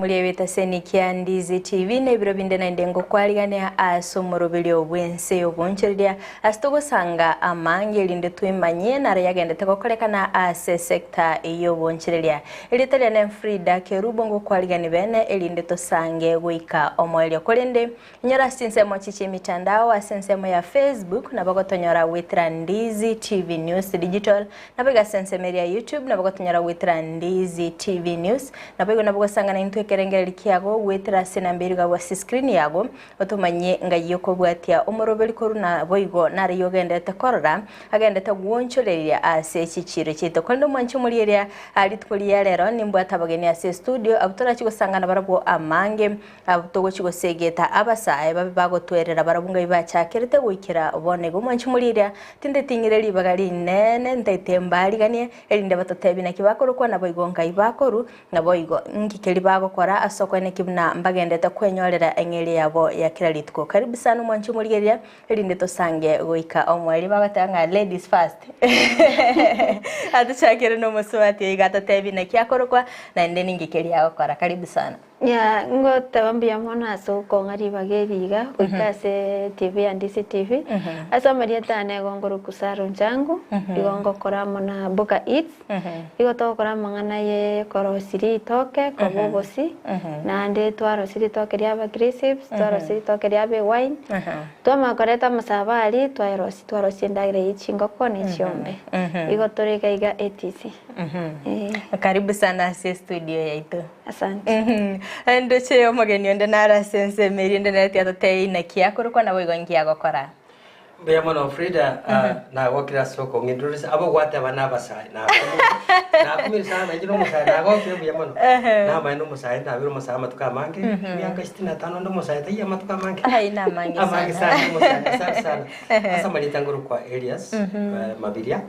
omoria bw'etaseni kia Ndizi TV na ebiro binde naende ngokwarigania ase omoroberio bw'ense y'obonchoreria ase togosanga amange erinde twemanyie naro yagendete gokorekana ase esecta y'obonchoreria. Erieta riane Frida Kerubo ngokwarigani bene erinde tosange goika omoerio korende Inyora ase chinsemo chi chi'emitandao ase ensemo ya Facebook nabo gotonyora goetera Ndizi TV News Digital, naboigo ase ensemo eria ya YouTube nabo gotonyora goetera Ndizi TV News, naboigo nabo gosangana intwe ekerengereri kiago goetera ase enamba eria igabwo ase screen yago otomanye ngai okobwatia omoroberi korwa naboigo nare ogenderete korora agenderete gwonchoreria ase chichiiro chiaito. Korende omwanche omorieria rituko ria rero nimbwate abageni ase estudio abwo torachi gosangana barabwo amange. Abwo togochia gosegeta abasae babe bagotwerera barabwo ngai bachakerete goikera bono iga. Omwanchi omoriria, tindeting'ire ribaga rinene ntaete mbariganie, erinde batotebi naki bakorokwa, naboigo ngai bakorwa, naboigo nki keria bagokora ase okoeneki buna mbagendete kwenyorera eng'eria yabo ya kera rituko. Karibu sana omwanchi omorigereria, erinde tosange goika omoerio. Bagoteba ng'a ladies first. Atochakere nomosubati oyo iga atotebi naki akorokwa, naende ninki keria agokora. Karibu sana. Yeah, ngoteba mbuya mono ase okong'a ribaga eri iga goika ase TV ya Ndisi TV. Ase amarieta ane igo nkorokwa Sarah Onjango, igo ngokora amo na Boka Eats, igo togokora amang'ana ye korosia ritoke, koba obosie, naende twarosia ritoke riaba crisps, twarosia ritoke riaba ewine, twamanya koreta amasabo aria twayerosia twarosia endagera ye chingoko ne chiombe. Igo tore iga iga ATC. Eh. Karibu sana ase estudio yaito. Asante. Ndoche omogeni onde nare ase ensemo eria onde nere tiatotebia naki akorokwa naboigo nki agokora. Mbuya mono Frida, ah, nagokire ase okong'introduce abo gwateba na abasae nakumire nakumire sana inche na omosae nagokire mbuya mono namanye na omosae ndabere omosae amatuko amange emiaka sitini na tano nde omosae taiyo amatuko amange Ai, namange amange sana. sana omosae asante sana Ase amarieta ngorokwa Elias Mabiria,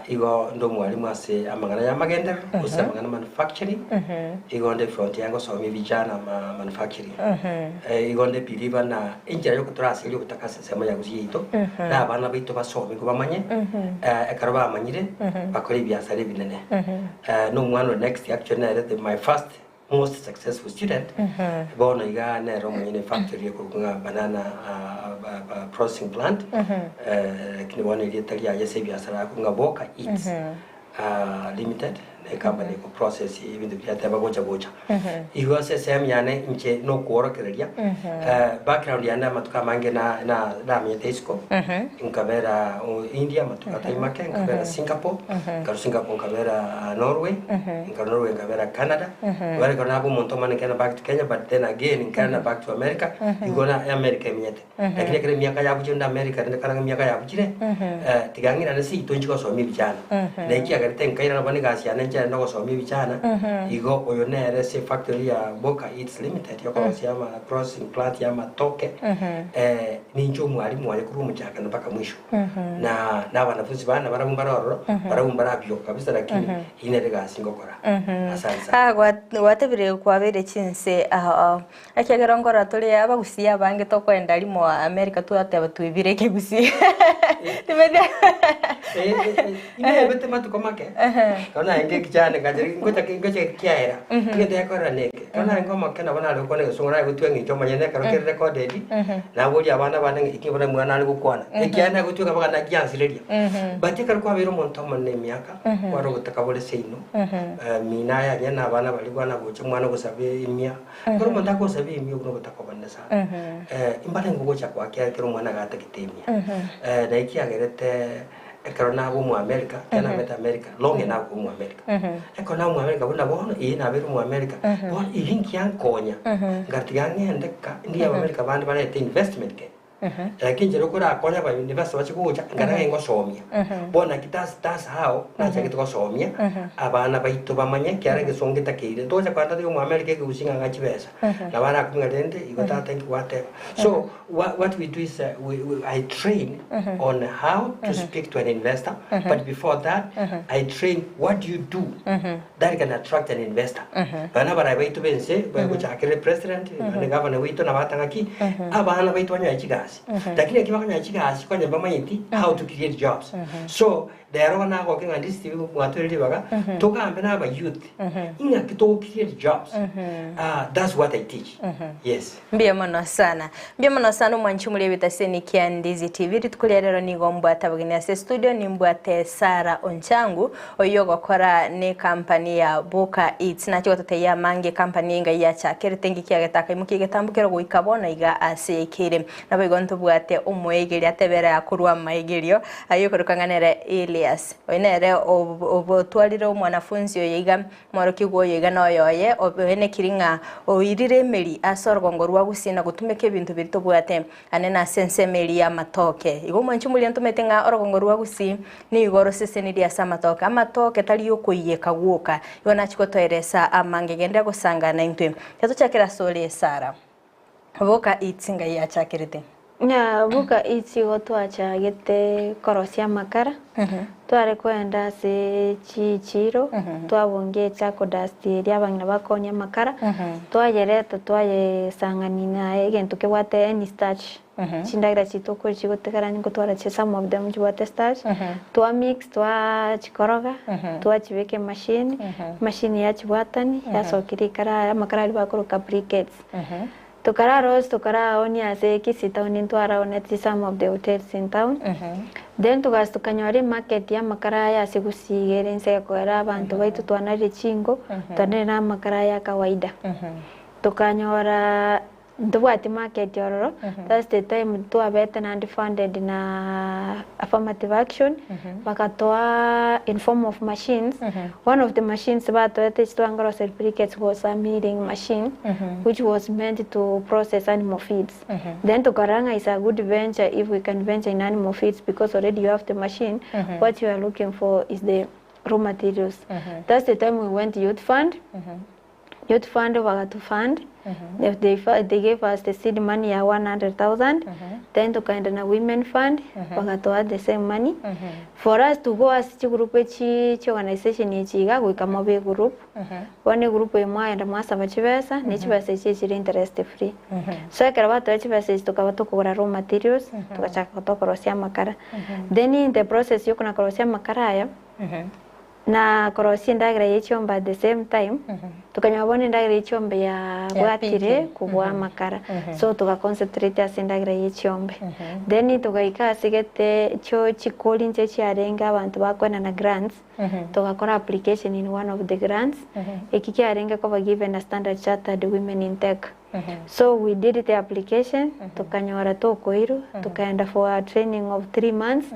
igo nde omwalimu ase amang'ana y'amagenderero gose amang'ana manufacturing, igo nde frontier ngosomia vijana ma manufacturing. Igo nde believer na enchera yokotoraseria obotaka ase ensemo ya gusii yaito, na abana baito basomigwe bamanye, ekero bamanyire bakore ebiasara ebinene. Na omwana ore next actually nere the my first most successful student bono iga nere omonyene factory ekorokwa ng'a banana processing plant lakini bono erieta riaye ase ebiasara akorokwa ng'a Boka Eats Limited ne ecompany eko process ebinto biria ateba gocha gocha. Igo ase esehemu yane inche nokworokereria background yane amatuko amange na na namenyete isiko nkabera India amatuko atari make nkabera Singapore nkarwa Singapore nkabera Norway Nkarwa Norway nkabera Canada, bono ekero naba omonto omonene nkaenda back to Kenya but then again nkaenda back to America, igo na America emenyete. Lakini ekero emiaka yabuchire nde America rende kare emiaka yabuchire, tiga ng'irane seito inche gosomia ebichana. Na ekiagerete nkairana bono egasi yane inche nde gosomia ebichana, igo oyo nere ase efactory ya Boka Eats Limited yokorosia ama processing plant ya amatoke, ninche omwalimu oye korwa omochakano mpaka mwisho. Na na abanafunzi bane nabarabwo mbare ororo, barabwo mbarabioka kabisa lakini Eyio nere egasi ngokora. Asante sana. Ah, gwatebire kwabeire chinse ao ekiagera nkorora tore abagusii abange tokoenda rimo America twateba twebire ekegusii timanyeti Inebete matuko make, ekero narenge ekichani nkanchera ngocha ngocha kiaera, egento gekorera neke, ekero narenge omoke nabo nare gokwana egesongo nare gotwa eng'encho omonyene ekero kere recorded, naboria abana bane ng'a eki bono omwana are gokwana, ekiagera nagotweka mpaka nagiansereria. But ekero kwabeire omonto omonene emiaka. Kware ogotaka bore seino, mina aye anyene na abana baria bwana gocha omwana ogosaba emia. Ekero omonto agosaba emia obwo nogotaka obonene sana. Imbarenge ogocha koa kiagera kera omwana iga atagete emia. Na ekiagerete ekero naba omoamerica, ekero nabete America, long enough koba omoamerica. Ekero naba omoamerica buna bono, ee nabeire omoamerica, bono erio nkiankonya, ngatiga ng'ende ka, ndigie abaamerica bande barete investment Kenya. Lakini inche okorakonya aba-university bache gocha, nkare ng'a ingosomia. Bono naki that's that's how nachagete gosomia abana baito bamanye ekiagera egesongo getakeire. Togocha kogenda toige omoamerica ekegusii ng'a ng'a chibesa, nabo arakumia ng'a rende igo tata inki gwateba. So wha what we do is we we I train on how to speak to an investor, but before that I train what do you do that can attract an investor. Nonya na abarai baito b'ense gochakera president, nonya na governor waito na batang'a ki, abana baito banyore chigasi. Lakini ekio bakonyora chigasi konya mbamanyeti how to create jobs. So. Rero nagokia ng'a Ndisi TV mwatore ribaga, togambe na aba youth, ing'aki togo create jobs. Ah, that's what I teach. Yes. Mbuya mono sana. Mbuya mono sana omwanchi omori ebitaseni kia Ndizi TV. Rituko ria rero nigo mbwate abageni ase estudio nimbwate Sarah Onchangu oyio ogokora ne company ya Boka Eats. Nache gototebia amange company enga yachakerete ngiki agete akaimokia egetambo kero goika bono iga ase yaikeire. Naboigo ntobwate omoegeri atebere akorwa amaegerio ayio okorokwa ng'a nere Elias. Oyo nere obotwarire omwanafunzi oyo iga Omworokigwa oyo iga noyoye, oenekiri ng'a oirire emeri ase orogongo rwa gusii na gotumeka ebinto biria tobwate ane nase ensemo eria y'amatoke. Igo omwanchi omoria ntomanyete ng'a orogongo rwa gusii nigo rosesenirie ase amatoke. Amatoke tari okoiyeka gwoka, igo nachia gotoeresa amange genderera gosangana naintwe. Tiga tochakere ase ore Sarah. Boka Eats ngai yachakerete. Ng'a boka Eats igo twachagete korosia amakara, tware koenda ase chichiro, twabungia echako dust eria abang'ina bakonia amakara, twayereta twayesang'ania na egento kebwate any starch, chindagera chiaito okori chigotigara ngotwara chi some of them chibwate starch, twa mix twachikoroga, twachibeka emachine, emachine yachibwatania, yasokia rikara amakara aria bakoroka briquettes. Tokarara ase tokaraonia ase Kisii town ntwaraonetie some of the hotels in town. Then togasi tokanyora emarket ya amakara aya ase Gusii iga ere inse gekogera abanto baito twanarire chinko, twanarire na amakara aya kawaida. Tokanyora ntobwati market ororo, that's the time twabete naende funded na affirmative action, bakatoa in form of machines, one of the machines batoete echio twangoroseria briquettes was a milling machine which was meant to process animal feeds. Then tokarora ng'a is a good venture if we can venture in animal feeds because already you have the machine, what you are looking for is the raw materials. That's the time we went youth fund, Youth Fund bagatofund, they, they gave us the seed money ya 100,000 then tukaenda na Women Fund bagatoa the same money for us to go ase chigroup echi chi organization echi iga goika mobe egroup bono egroup eye mwaenda mwasaba chibesa ne chibesa echi echire interest free so ekero batoa chibesa echi tokaba tokogora raw materials togachaka tokorosia amakara then in the process yokona korosia amakara aya Na korosia endagera ye chiombe at the same time, tokanyora bono endagera ye chiombe yabwatire kobua amakara, so toga concentrate ase endagera ye chiombe. Then togaika ase gete chio chikori inche chiarenge abanto bakoenana grants, togakora application in one of the grants, eki kiarenge koba given na Standard Chartered Women in Tech. So we did the application, tokanyora tokoirwa, tokaenda for a training of 3 months.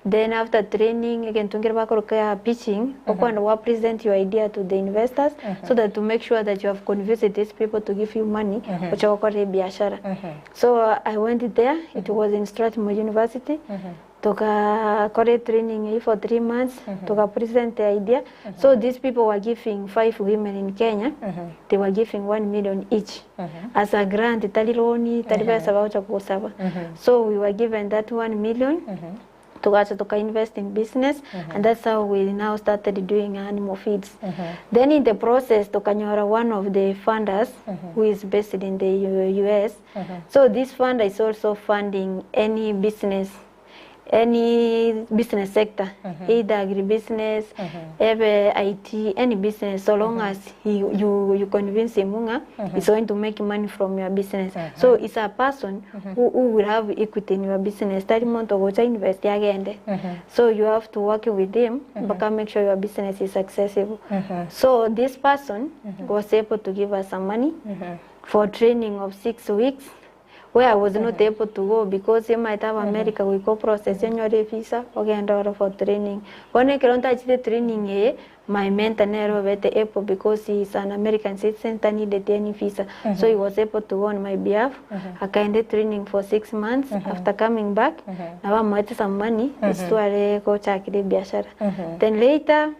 Then after training, egento nkere bakoroka pitching, okoenda gwa present your idea to the investors so that to make sure that you have convinced these people to give you money, oche gokora ebiashara. So I went there, it was in Strathmore University. Tokakora training eyio for 3 months, toka present the idea. So these people were giving five women in Kenya, they were giving 1 million each as a grant, tari loan, tari pesa bagocha gosaba. So we were given that 1 million. Tugacha tuka invest in business, and that's how we now started doing animal feeds. Then in the process tukanyora one of the funders who is based in the US. So this funder is also funding any business sector, either agribusiness, ebe IT, any business, so long as you convince him ng'a he's going to make money from your business. So it's a person who will have equity in your business. Tari muntu gocha invest agende. So you have to work with him mpaka make sure your business is successful. So this person was able to give us some money for training of 6 weeks, where I was not able to go because he might have America we go process enyore visa ogenda oro for training. Bono ekero ntachire training eye, my mentor nere obete able because he is an American citizen, needed any visa, so he was able to go on my behalf. Akaende training for 6 months. After coming back, na bamoete some money tware gochakire biashara. Then later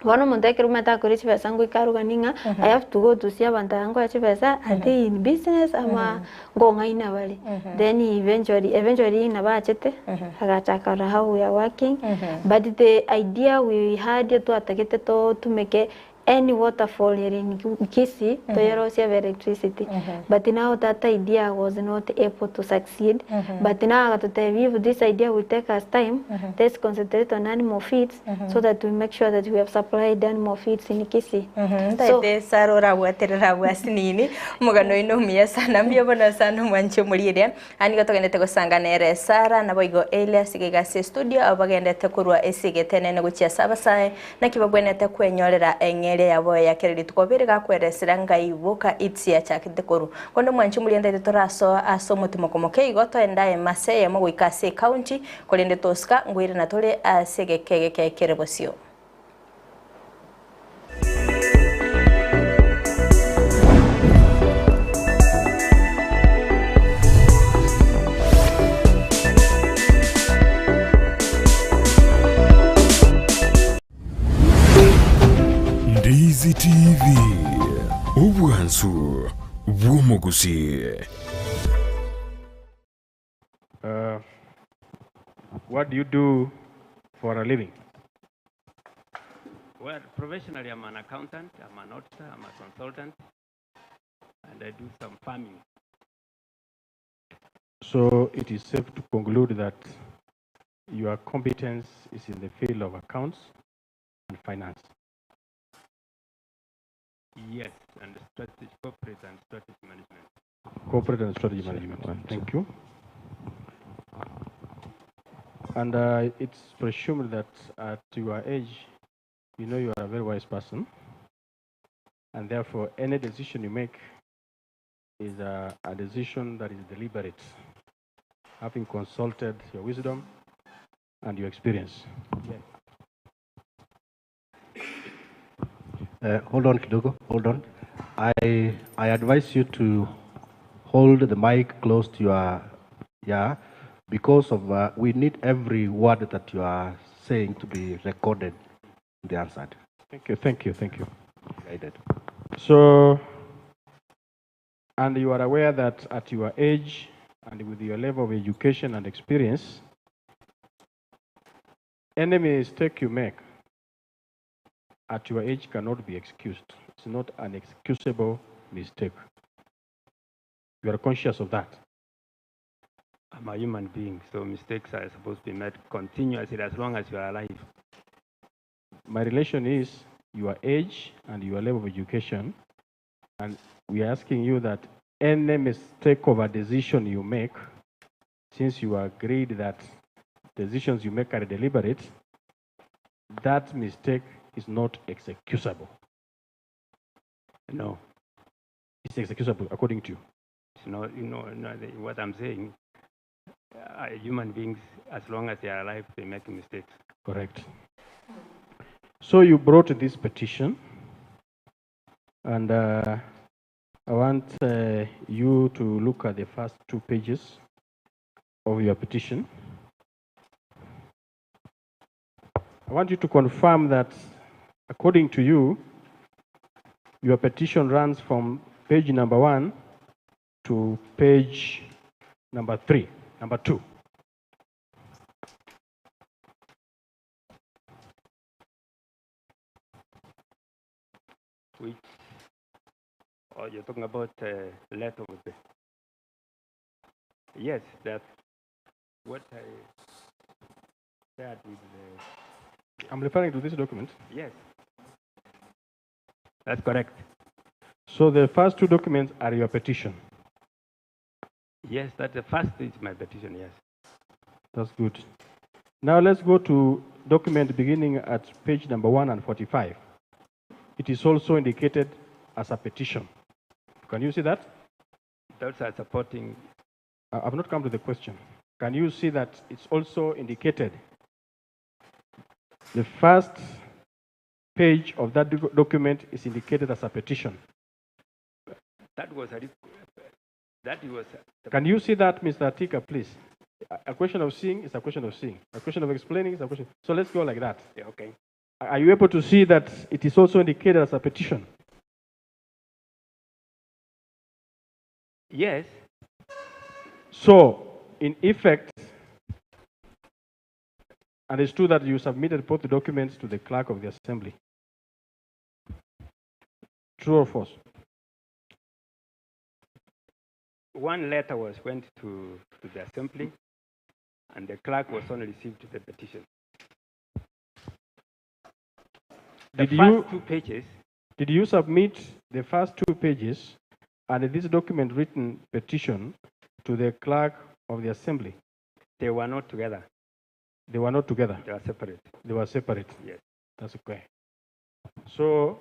bono omonto ekero omanyete akore chibesa ngoikarugani ng'a I have to go to see abanto aba nkoa chibesa, are they in business ama ngong'aina bare. Then eventually nabachete agachaka how we are working, but the idea we had twatagete totumeke. Any waterfall ere in Kisii toyerosie ebe electricity but now that idea was not able to succeed but now agatotebia if this idea will take us time let's concentrate on animal feeds so that we make sure that we have supplied animal feeds in Kisii. So Ntaete Sarah orabwaterere abwo asinini omogano oino omuya sana mbuya bono sana omwanchi omorieria Aa nigo togendete gosanga nere Sara, naboigo Elias iga iga ase estudio, abwo bagendete korwa esigete enene gochia ase abasae, naki babwenerete kwenyorera eng'eria yabo ya kera rituko. Obeire gakweresera ngai boka it's yachakete korwa. Konde omwanchi omoria ntaete torasoa ase omotimoko moke igo, toende aye mase eyemo goika ase ecounty, korende tosika ngoirana tore ase egeka egeke kere bosio. Ndizi TV, obwansu bw'omogusii. Uh, what do you do for a living? Well, professionally, I'm an accountant, I'm an auditor, I'm a consultant, and I do some farming. So it is safe to conclude that your competence is in the field of accounts and finance. Yes, and strategy, corporate and strategy management. Corporate and strategy management. Thank you. And uh, it's presumed that at your age, you know you are a very wise person. And therefore, any decision you make is a, a decision that is deliberate, having consulted your wisdom and your experience. Yes. Hold on kidogo, hold on. I, I advise you to hold the mic close to your, yeah, because of, we need every word that you are saying to be recorded in the answered. Thank you, thank you, thank you. Guided. So, and you are aware that at your age and with your level of education and experience, any mistake you make at your age cannot be excused. It's not an excusable mistake. You are conscious of that. I'm a human being, so mistakes are supposed to be made continuously as long as you are alive. My relation is your age and your level of education, and we are asking you that any mistake of a decision you make, since you agreed that decisions you make are deliberate, that mistake is not excusable. No, It's excusable according to you. it's not, you know, no, what I'm saying, human beings, as long as they are alive, they make mistakes. Correct. So you brought this petition, and I want you to look at the first two pages of your petition. I want you to confirm that, according to you, your petition runs from page number 1 to page number 3, number 2. Which, oh, you're talking about letter with the, yes, that's what I shared with the... I'm referring to this document. Yes, that's correct. So the first two documents are your petition. Yes, that's the first is my petition, yes. That's good. Now let's go to document beginning at page number 1 and 45. It is also indicated as a petition. Can you see that? Those are supporting. I've not come to the question. Can you see that it's also indicated? The first page of that document is indicated as a petition. That was a, that was a, Can you see that, Mr. Atika, please? A question of seeing is a question of seeing. A question of explaining is a question. So let's go like that. Yeah, okay. Are you able to see that it is also indicated as a petition? Yes. So, in effect, and it's true that you submitted both the documents to the clerk of the assembly. True or false? One letter was went to the assembly, and the clerk was only received the petition. The Did first you two pages, did you submit the first two pages and this document written petition to the clerk of the assembly? they were not together. They were not together. They were separate. They were separate. Yes. That's okay. So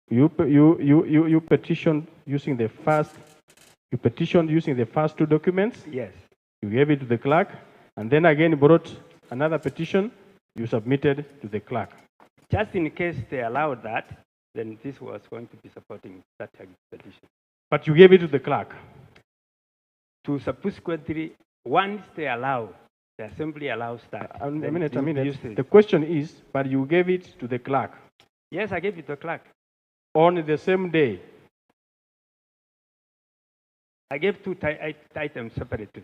you pe- you petitioned using the first you petitioned using the first two documents. Yes. You gave it to the clerk, and then again brought another petition you submitted to the clerk. Just in case they allowed that, then this was going to be supporting that petition. But you gave it to the clerk. To subsequently, once they allow, the assembly allows that. A then minute, a you minute. use it. The question is, but you gave it to the clerk Yes, I gave it to the clerk. on the same day. I gave two items separately.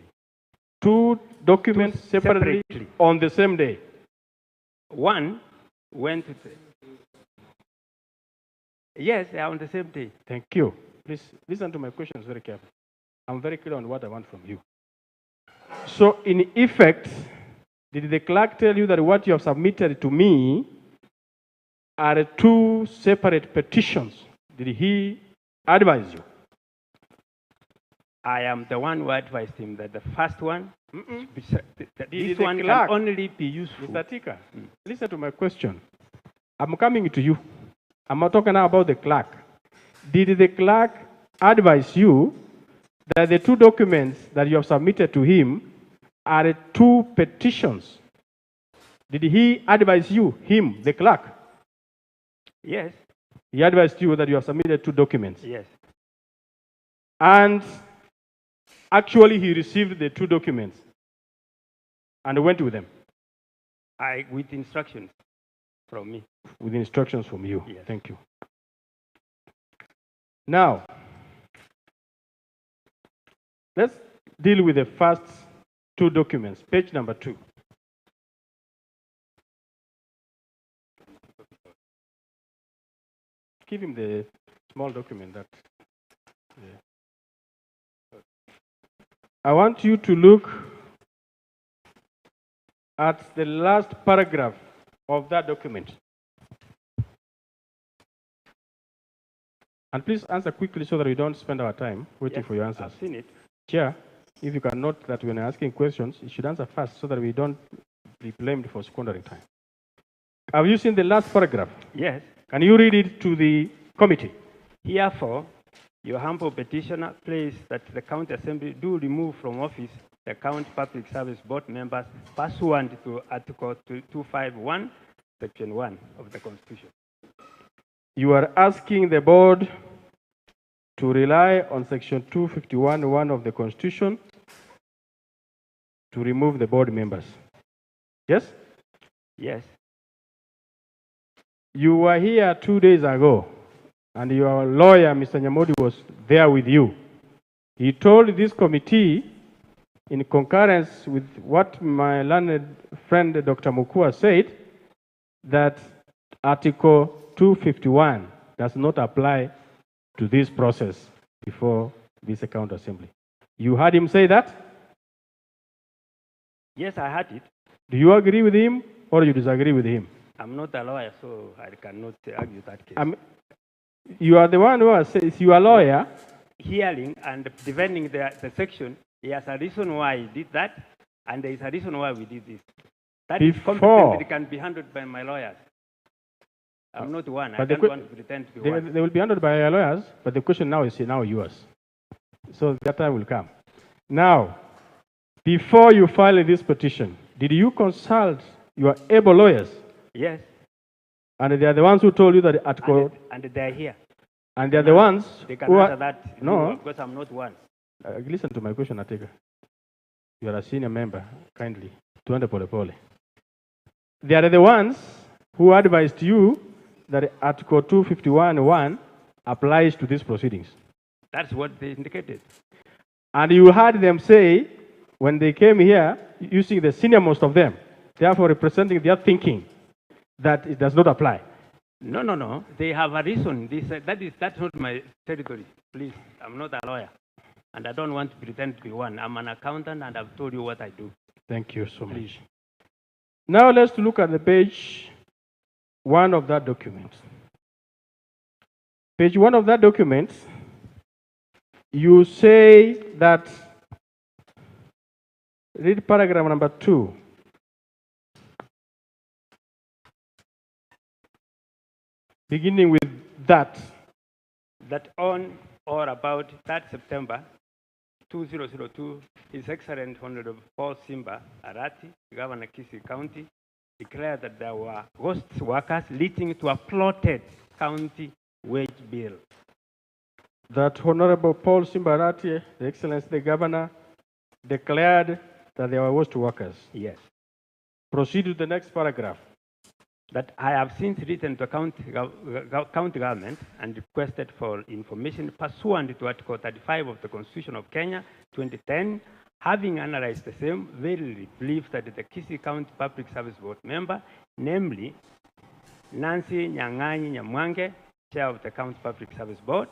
Two documents Two separately, separately. on the same day. One went to the. Yes, they are on the same day. Thank you. Please listen to my questions very carefully. I'm very clear on what I want from you. So, in effect, did the clerk tell you that what you have submitted to me are two separate petitions? Did he advise you? I am the one who advised him that the first one, should be Did this the one clerk- can only be useful. Mr. Tika, listen to my question. I'm coming to you. I'm not talking now about the clerk. Did the clerk advise you that the two documents that you have submitted to him are two petitions? Did he advise you, him, the clerk? Yes, He advised you that you have submitted two documents. yes, And actually, he received the two documents and went with them I with instructions from me. with instructions from you. Yes. Thank you. Now, let's deal with the first two documents, page number 2. Give him the small document that. Yeah. I want you to look at the last paragraph of that document. And please answer quickly so that we don't spend our time waiting Yes, for your answers. I've seen it. Chair, if you can note that when asking questions, you should answer fast so that we don't be blamed for squandering time. Have you seen the last paragraph? Yes. Can you read it to the committee? Herefore, your humble petitioner prays that the county assembly do remove from office the county public service board members pursuant to Article 251, Section 1 of the Constitution. You are asking the board to rely on Section 251(1) of the Constitution to remove the board members. Yes? Yes. You were here 2 days ago, and your lawyer, Mr. Nyamodi, was there with you. He told this committee, in concurrence with what my learned friend Dr. Mukua said, that Article 251 does not apply to this process before this account assembly. You heard him say that? Yes, I heard it. Do you agree with him or you disagree with him? I'm not a lawyer, so I cannot argue that case. You are the one who has said, you are a lawyer. Hearing and defending the section, he has a reason why he did that, and there is a reason why we did this. That is Before. competent, it can be handled by my lawyers. I'm not one. I But the don't want to pretend to be one. They will be handled by your lawyers, but the question now is now yours. So that time will come. Now, before you file this petition, did you consult your able lawyers? Yes. And they are the ones who told you that Article... And they are here. And they are the ones They can who are answer that. No. Because I'm not one. Listen to my question, Atika. You are a senior member, kindly. Tuende pole pole. They are the ones who advised you that Article 251(1) applies to these proceedings. That's what they indicated. And you heard them say, when they came here, using the senior most of them, therefore representing their thinking, that it does not apply. No, no, no. They have a reason. They said, that is, that's not my territory. Please, I'm not a lawyer. And I don't want to pretend to be one. I'm an accountant and I've told you what I do. Thank you so Please. much. Now let's look at the page 1 of that document. Page 1 of that document, you say that, read paragraph number 2. Beginning with that. That on or about 3rd September 2002, His Excellency Honorable Paul Simba Arati, Governor Kisii County, declared that there were ghost workers leading to a plotted county wage bill. That Honorable Paul Simba Arati, the Excellency the Governor, declared that there were ghost workers. Yes. Proceed to the next paragraph. That I have since written to county government and requested for information pursuant to Article 35 of the Constitution of Kenya, 2010, having analyzed the same, verily believe that the Kisii County Public Service Board member, namely Nancy Nyanganyi Nyamwange, Chair of the County Public Service Board,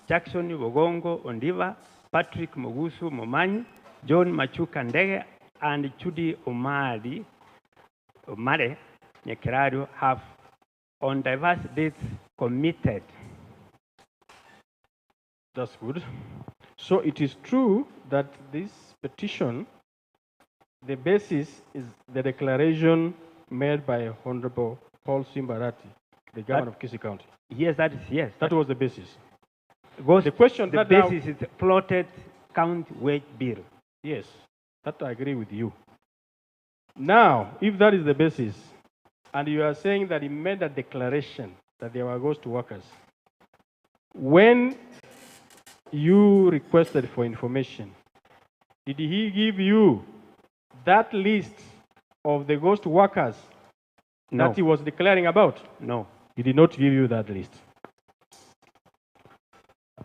Jackson Bogongo Ondiva, Patrick Mogusu Momanyi, John Machuka Ndege, and Chudi Omare Nyakerario have on diverse dates committed. That's good. So it is true that this petition, the basis is the declaration made by Honorable Paul Simba Arati, the governor of Kisii County. Yes, that is, yes. That was the basis. Goes, The question the that now basis is the plotted county wage bill. Yes, that I agree with you. Now, if that is the basis, and you are saying that he made a declaration that there were ghost workers, when you requested for information, did he give you that list of the ghost workers No. that he was declaring about? No. He did not give you that list.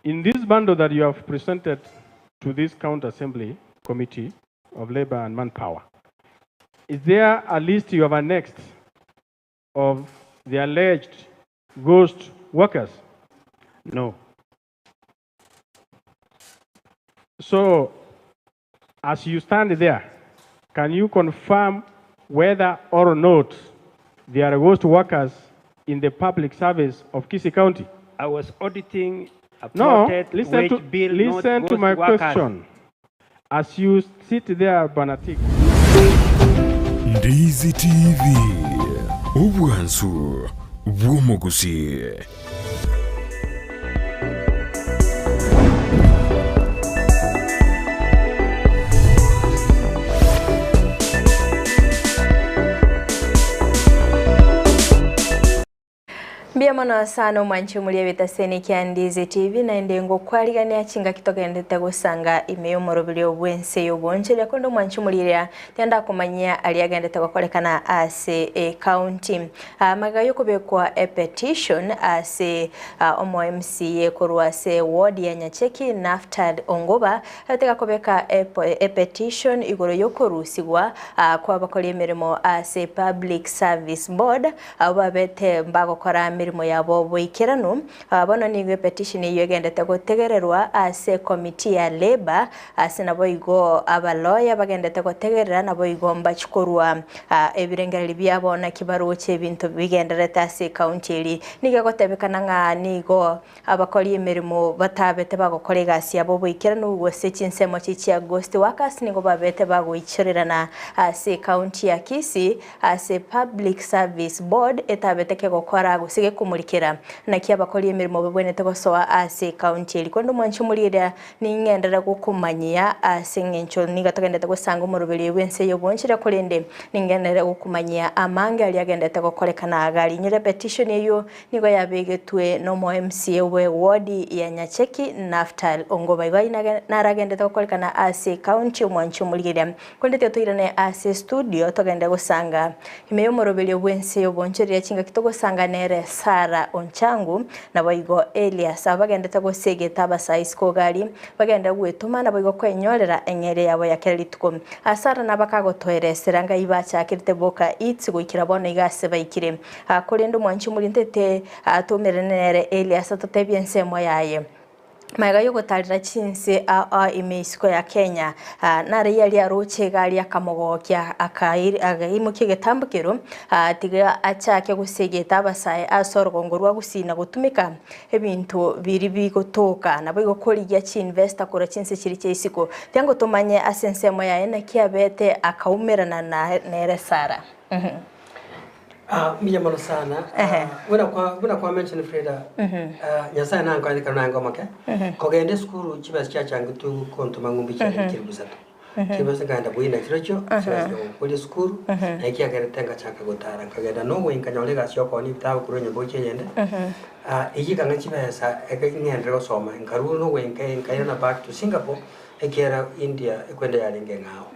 In this bundle that you have presented to this County Assembly Committee of Labor and Manpower, is there a list you have annexed of the alleged ghost workers? No. So, as you stand there, can you confirm whether or not there are ghost workers in the public service of Kisii County? I was auditing a No, plotted listen wage to, bill, not listen to ghost my workers. question. As you sit there, Banatik. Ndizi TV, obwansu bw'omogusi. Mbuya mono sana omwanchi omoria ebitaseni kia Ndizi TV naende ngokwarigania chingaki togendete gosanga ime y'omoroberio bw'ense y'oboncheria konde omwanchi omoriria tianda komanyia aria agendete gokorekana ase ecounty. Amaga yokobekwa e petition ase omo MCA korwa ase ward ya Nyacheki Naftali Ongoba ateka kobeka e petition igoro yokorusigwa kwa bakora emirimo ase Public Service Board abo babete mbagokora mirimo yabo boikeranu. Bono nigo petition eyo egendete gotegererwa ase committee ya labor ase nabo igo abaloya bagendete gotegerera nabo igo mbachikorwa ebirengereri byabo na kibaroche ebinto bigenderete ase county eri nigo gotebekana ng'a nigo abakori emirimo batabete bagokora egasi yabo boikeranu gose chinsemo chichia ghost workers nigo babete bagoichorerana ase county ya Kisii ase Public Service Board etabete kegokora gose gekumurikira naki abakori emirimo babwenete gosoa ase county eri kwenda omwanchi omorieria ning'endera gokumanyia ase eng'encho niga togendete gosanga omoroberi bwense y'obonchera korende ning'endera gokumanyia amange aria agendete gokorekana agari nyore petition eyo nigo yabegetwe nomo MCA we ward ya Nyacheki Naftali Ongoba igo naragendete gokorekana ase county omwanchi omorieria kwende toirane ase studio togende gosanga ime y'omoroberi bwense y'oboncheria chingaki togosanga nere Sarah Onchangu naboigo Elias aba bagendete gosegeta abasae isiko gari bagende gwetoma naboigo kwenyorera eng'eria yabo ya kera rituko. Sarah nabo akagotoeresera ngai bachakerete Boka Eats goikera bono iga ase baikire. Korende omwanchi omorintete atomerane nere Elias atotebie ensemo yaye. Magega y'ogotarera chinse aa ime isiko ya Kenya, nare yaria aroche egari akamogokia akaimokia egetambo keru tiga achake gosegeta abasae ase orogongo rwa Gusii na gotumeka ebinto biria bigotoka naboigo korigia chiinvesta korwa chinse chiria chia isiko. Tiango tomanye ase ensemo yaye naki abete akaumerana nere Sarah. Ah, mbuya mono sana. Ah, buna kwa buna kwa mention Frida. Ah, Nyasaye nankonye kero nange omoke. Kogenda esukuru chibesa chiachangete kontoma ng'umbu chiarenge chilifu isato. Chibesa nkaenda bwina chirochio, chibesa chiagokoria esukuru, na ekiagerete ngachaka gotara nkagenda Norway nkanyora egasi ya okoonia ebitabu korwa enyomba gochia eyende. Ah, eyio ekang'a chibesa eke ng'enderere gosoma, nkarwa Norway nka nkairana back to Singapore, Ekiagera India ekwenda yarenge eng'ao.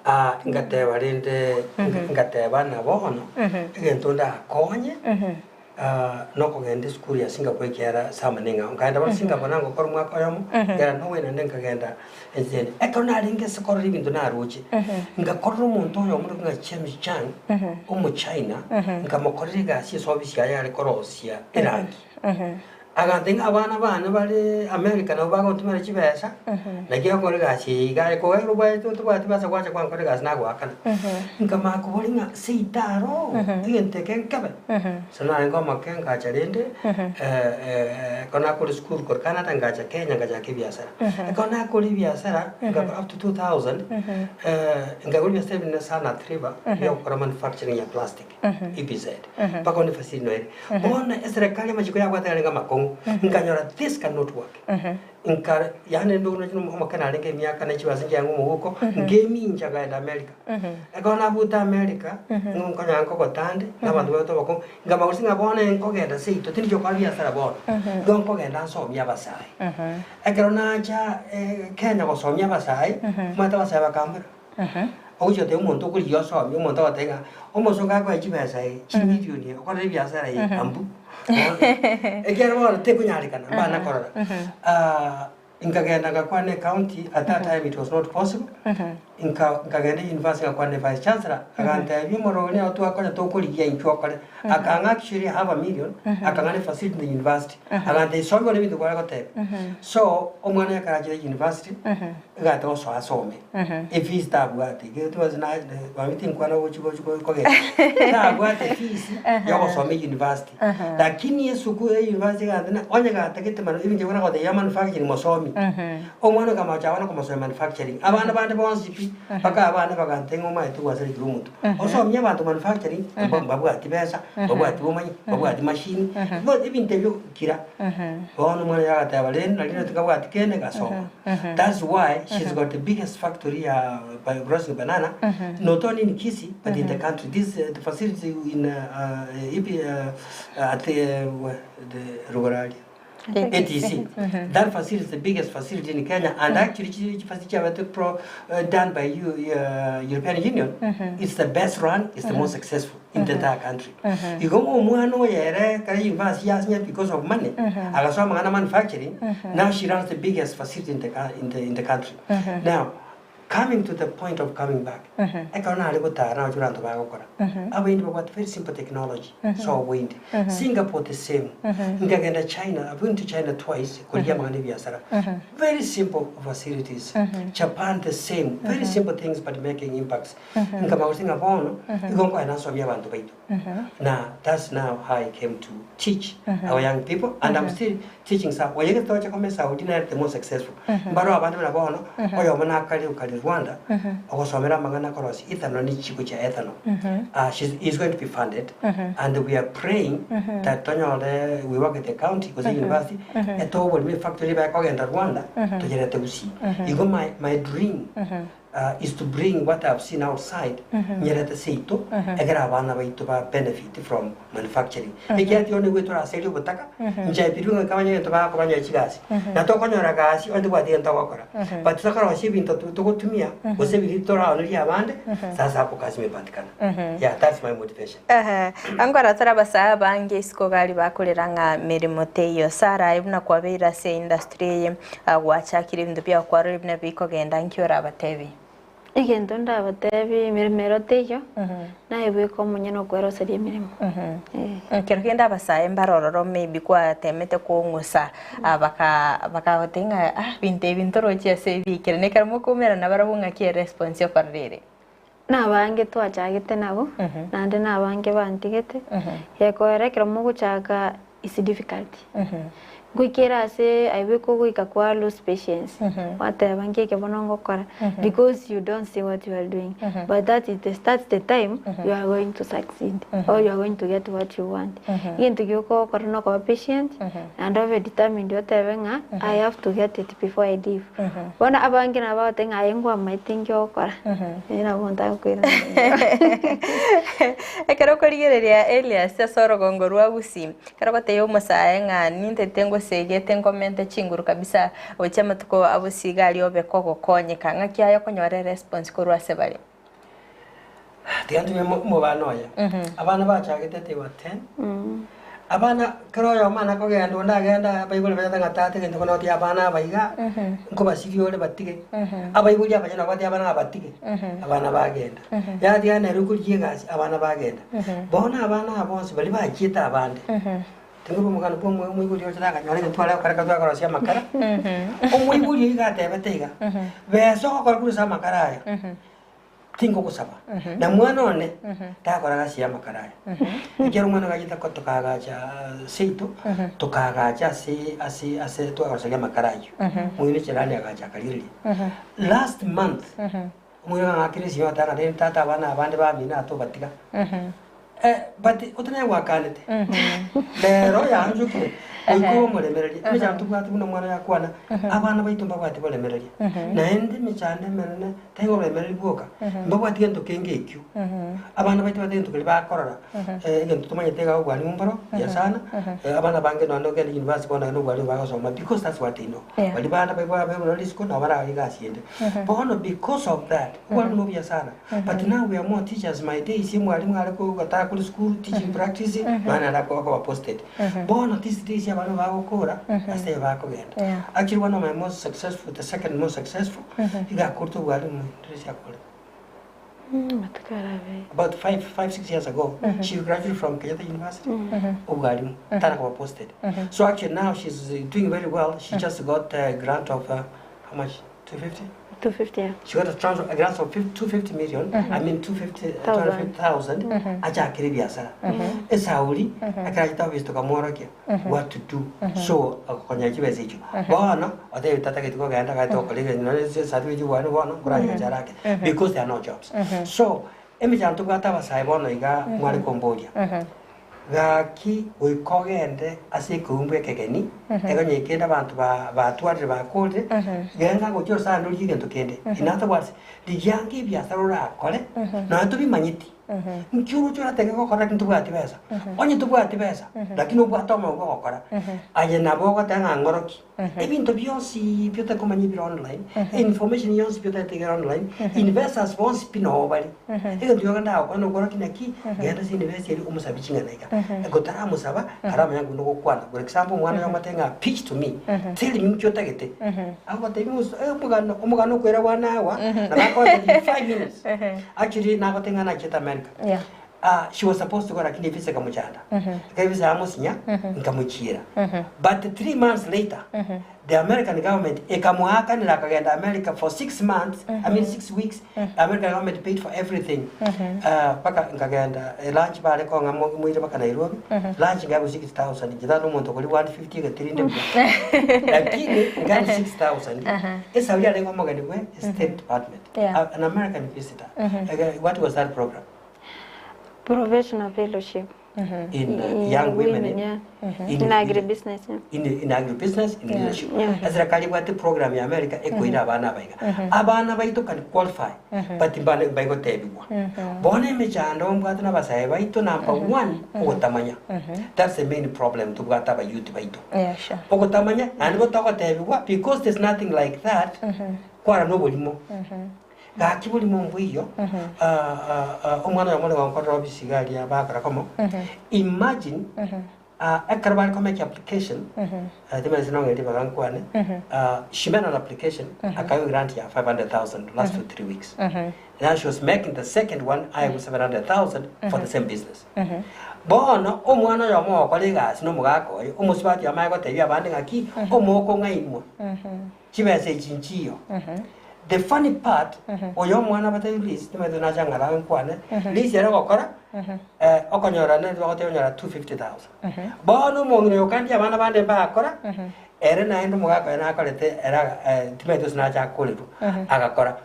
Ah, ngateba rende, ngateba ng'a bono, egento ndakonye, ah, nokogenda esukuru ya Singapore ekiagera sama neng'ao. Nkaenda bono Singapore nangokora omwaka oyomo, nkagenda Norway naende nkagenda ense ende. Ekero narenge ase korora ebinto naroche, ngakorera omonto oyomo orokwa ng'a James Chang, omochina, nkamokorera egasi ase ofisi yaye yare korosia erangi. Agantebia ng'a abana bane bare America nabo bagontomera chibesa, naki agokora egasi eye iga aye koera obwaete otobwati besa gwacha gwankora egasi nagoakana. Nkamanya koboria ng'a seito aro, egento eke nkebe. So narenge omoke ngacha rende, ekero nakore esukuru korwa Canada ngacha Kenya ngachaka ebiasara. Ekero nakora ebiasara, ngakora up to 2000, nkagora ebiasara ebinene sana Athi River, bia gokora manufacturing ya plastic. EPZ, mpaka one efasiri noere. Bono eserekari amachiko yabwate arenge amakong'u, nkanyora this cannot work. Nka yaani nde omoke narenge emiaka na chibesa nchiange omoguko, nkemincha nkaenda America. Ekero nabuta America, nkonyora nkogotande, na abanto baito abakong'u, nkamanya gose ng'a bono nkogenda seito tindi gokora biasara bono, igo nkogenda nsomie abasae. Ekero nacha Kenya gosomia abasae, omanyete abasae bakambora. Ogochia gotebia omonto okorigia osomie, omonto agotebia ng'a omosongo akoe chibesa eye, chimilioni eye, okorere ebiasara eye ambu, bono ekiagera bono tekonyarekana, mbana korora. Nkagenda ngakwana ecounty, at that time it was not possible, nka nkagenda university ngakwana na vice chancellor, agantebia omorori nero twakonya tokorigia intwe okore, akang'a actually half a million, akang'a ne facility in the university, agantebia somia bono ebinto kware goteba. So, omwana oyo ekero achire university, egate gosoa asome. Efees tabwate, ekero tobwate na mami tinkwana gochi gochi kogenda, tabwate efees ya ogosoma university. Lakini esuku ya university egante na onye gatagete manu ebinto buna gotebia manufacturing mosomi. Omwana okamacha abana komosomia manufacturing, abana bande bonsi pi, mpaka abana bagantebia ng'a omanyete gwasarekire omotwe. Osomie abanto manufacturing, mbabwati besa, mbabwati bomanyi, mbabwati machine, bo ebinto ebio kira. Bono omwana oyo agateba rende nari tikabwati kende gasoma. That's why she's got the biggest factory ya processing banana not only in Kisii but in the country. This the facility in ipi at the Rugoro aria. ATC. That facility is the biggest facility in Kenya and actually facility chiabete pro done by European Union. It's the best run, it's the most successful in the entire country. Igo omwana oyo ere kare university yasinya because of money, agasoma amang'ana manufacturing, now she runs the biggest facility in the, in the, in the country. Now, coming to the point of coming back, ekero nare gotara nagochia abanto bagokora, abaindi babwate very simple technology, so oboindi. Singapore the same. Nkagenda China, I've been to China twice, korigia amang'ana ebiasara. Very simple facilities. Japan the same, very simple things but making impacts. Nkamanya gose ng'a bono igo nkoenda nsomie abanto baito. Na that's now how I came to teach our young people and I'm still teaching some. Oye getoche kome Saudi nere the most successful. Mbaro abande buna bono oyomo nakare okare Rwanda ogosomera amang'ana akorosia ethanol ne chichiko chia ethanol. She's, is going to be funded and we are praying that tonyore we work with the county gose university etoe oborimo efactory ebe ekogenda Rwanda toyerete Gusii. Igo my, my dream. is to bring what I have seen outside nyerete seito egere abana baito ba benefit from manufacturing. Ekiagera tiga onye toraserie obotaka, inche I believe ng'a ekabanya egento bagakobanya chigasi. Na tokonyora gasi onye tobwati egento togokora. But tokorosia ebinto togotumia gose ebinto toraonerie abande, sasa hapo kazi imepatikana. Yeah, that's my motivation. Ehe, Ankora tore abasae abange isiko gari bakorera ng'a meremo teiyo. Sarah aye buna kwabeire ase industry eye, gwachakire ebinto biago kwarorire buna bikogenda nki orabatebi? Egento ndabatebi emeremo ero teiyo, naye bweka omonyene okweroseria emeremo. Eh. Ekero kende abasae mbare ororo maybe kwatemete kong'usa baka bakagotebia ng'a ah binto ebi ntorochi ase ebikere. Na ekero mokoumerana barabwo ng'aki eresponse okorora ere? Nabange twachagete nabo, naende nabange bantigete, gekoera ekero mogochaka is difficult. Ngoikera ase aye kogoika kwa lose patience, gwateba nki eke bono ngokora because you don't see what you are doing but that is the that's the time you are going to succeed or you are going to get what you want. Egento giokokora nokoba patient naende obe determined otebe ng'a I have to get it before I leave. Bono abange nabo bagoteba ng'a aye nkwamaete inki ogokora, inche nabo ntakoirana. Ekero okorigereria Elias ase orogongo rwa Gusii, ekero ogotebia omosae ng'a nintete ngosegete nkomente chinguru kabisa gochia amatuko a bosio iga aria obe kogokonyeka, ng'aki aye okonyora eresponse korwa ase bare? Tiga ntumie omobano oye. Abana bachagete they were 10. Abana kera oyomo ana kogenda onde agenda abaibori baete ng'a tata egento bono otiga abana aba iga, nkobasiria ore batige. Abaibori abanyene nabo batia abana aba batige, abana bagenda. Yatiga nere okorigia egasi, abana bagenda. Bono abana aba bonsi baria bachiete abande, tingorwa omogano bwa omo omoibori ocha takanyora egento tware gokora ekero twakorosia amakara, omoibori oyio iga atebete iga, besa ogokora korwa ase amakara aya. Tingogosaba, na mwana one takora gasi y'amakara aya. Ekiagera omwana gachete ko tokaagacha seito, tokaagacha ase ase ase twagaroseria amakara ayio. Moino echirani agacha akarigereria. Last month, omoino ang'akire esimi agateba ng'a rende tata abana abande bamino atobatiga. Eh, but otanyare gwakanete. Rero yanchokire, goika obe omoremereria. Emechando tobwate buna omwana oyo akwana, abana baito mbabwati boremereria. Naende emechando emenene taibo oboremereria bwoka, mbabwati gento kenge ekio. Abana baito batari gento keria bakorora, egento tomanyete iga obwalimu mboro buya sana, abana bange nonye nogenda university bono naende obwalimu bagosoma because that's what they know. Baria bande baibwa risiko nabo bararore egasi ende. Bono because of that, obwalimu nobuya sana. But now we are more teachers my days mwalimu are gotara kore school teaching practice nonya naende akoba posted. Bono these days abana bagokora ase aye bakogenda. Yeah. Actually one of my most successful the second most successful iga akorete obwalimu ndire akorete. Amatuko arabe. About 5 5 6 years ago she graduated from Kenyatta University obwalimu tara koba posted. So actually now she's doing very well. She just got a grant of how much? 250? 250 yeah. She got a transfer a grant of 250 million, I mean 250 Thousand. 250,000 achakire biasara. Esauri akarachita office tukamworokia what to do. So akonya chibesa icho. Bono otebi tatageti kogenda gete okora egento certificate bwane bono nkoracha charake because there are no jobs. So emechando tobwate abasae bono iga mware komboria. Gaki goika ogende ase ekeumbu ekegeni, egonye kende abanto batwarire bakorire, genda gochia orosana origie egento kende. In other words, rigia ange ebiasara orakore, nonya tobimanyeti. Nki oroche oratake gokora lakini tobwati besa. Onye tobwati besa, lakini obwate omoyo bwa ogokora, aye nabo ogoteba ng'a ng'oroki. Ebinto bionsi pi otakomanya ebire online, information yonsi pi otaetegere online, investors bonsi pi noo bare. Egento giogenda gokora nokoroki naki, genda ase university eria omosabe ching'ana iga. Gotaramosaba, karamanya ng'a nogokwana. For example, omwana oyo omotebie ng'a pitch to me, tell me nki otagete. Agotebia ng'a omogano omogano okoira one hour, nabo akogotebia in 5 minutes. Actually nagotebia ng'a nachiete America. Yeah. She was supposed to go lakini evisa ekamochanda. Ekero evisa yamosinya, nkamochiera. But 3 months later, the American government ekamoakanera akagenda America for 6 months, I mean 6 weeks. American government paid for everything. Mpaka nkagenda lunch bare kong'a moire mpaka Nairobi. Lunch ngabu 6000. Nchitana omonto okori 150 egetirinde buya. Lakini ngabu 6000. Esauri arenge omogeni bwe State Department. Yeah. An American visitor. What was that program? Professional fellowship. in young women Women, yeah. in In agribusiness, yeah. in, in agribusiness in leadership Yeah. eserikali ebwate program ya America ekoira abana abaiga abana baito can qualify but mbane baigotebigwa bono emechando mbwate na abasae baito number one ogotamanya that's the main problem tobwate abayouth baito Yeah, sure. ogotamanya naende botogotebigwa because there's nothing like that kwara na oborimo gaki borimo mbwiyo omwana oyo more gonkorera ofisi iga aria bakora komo imagine ekero bare komake application timanyeti nonye ribaga nkwane she made an application akaewa grant ya 500,000 last 2 3 weeks now she was making the second one aewa 700,000 for the same business bono omwana oyomo ogokora egasi na omogaka oyo omosubati amaye gotebia abande ng'aki omoko ng'ainwa chibesa echi nchiyo the funny part oyo omwana batebia Liz timanyete nacha ng'ara nkwane Liz ere ogokora okonyora nere bagotebia onyora 250,000 bono omong'ina oyo kandi abana bande mbakora ere naende omogaka oyo nakorete era timanyete gose nacha akorerwa agakora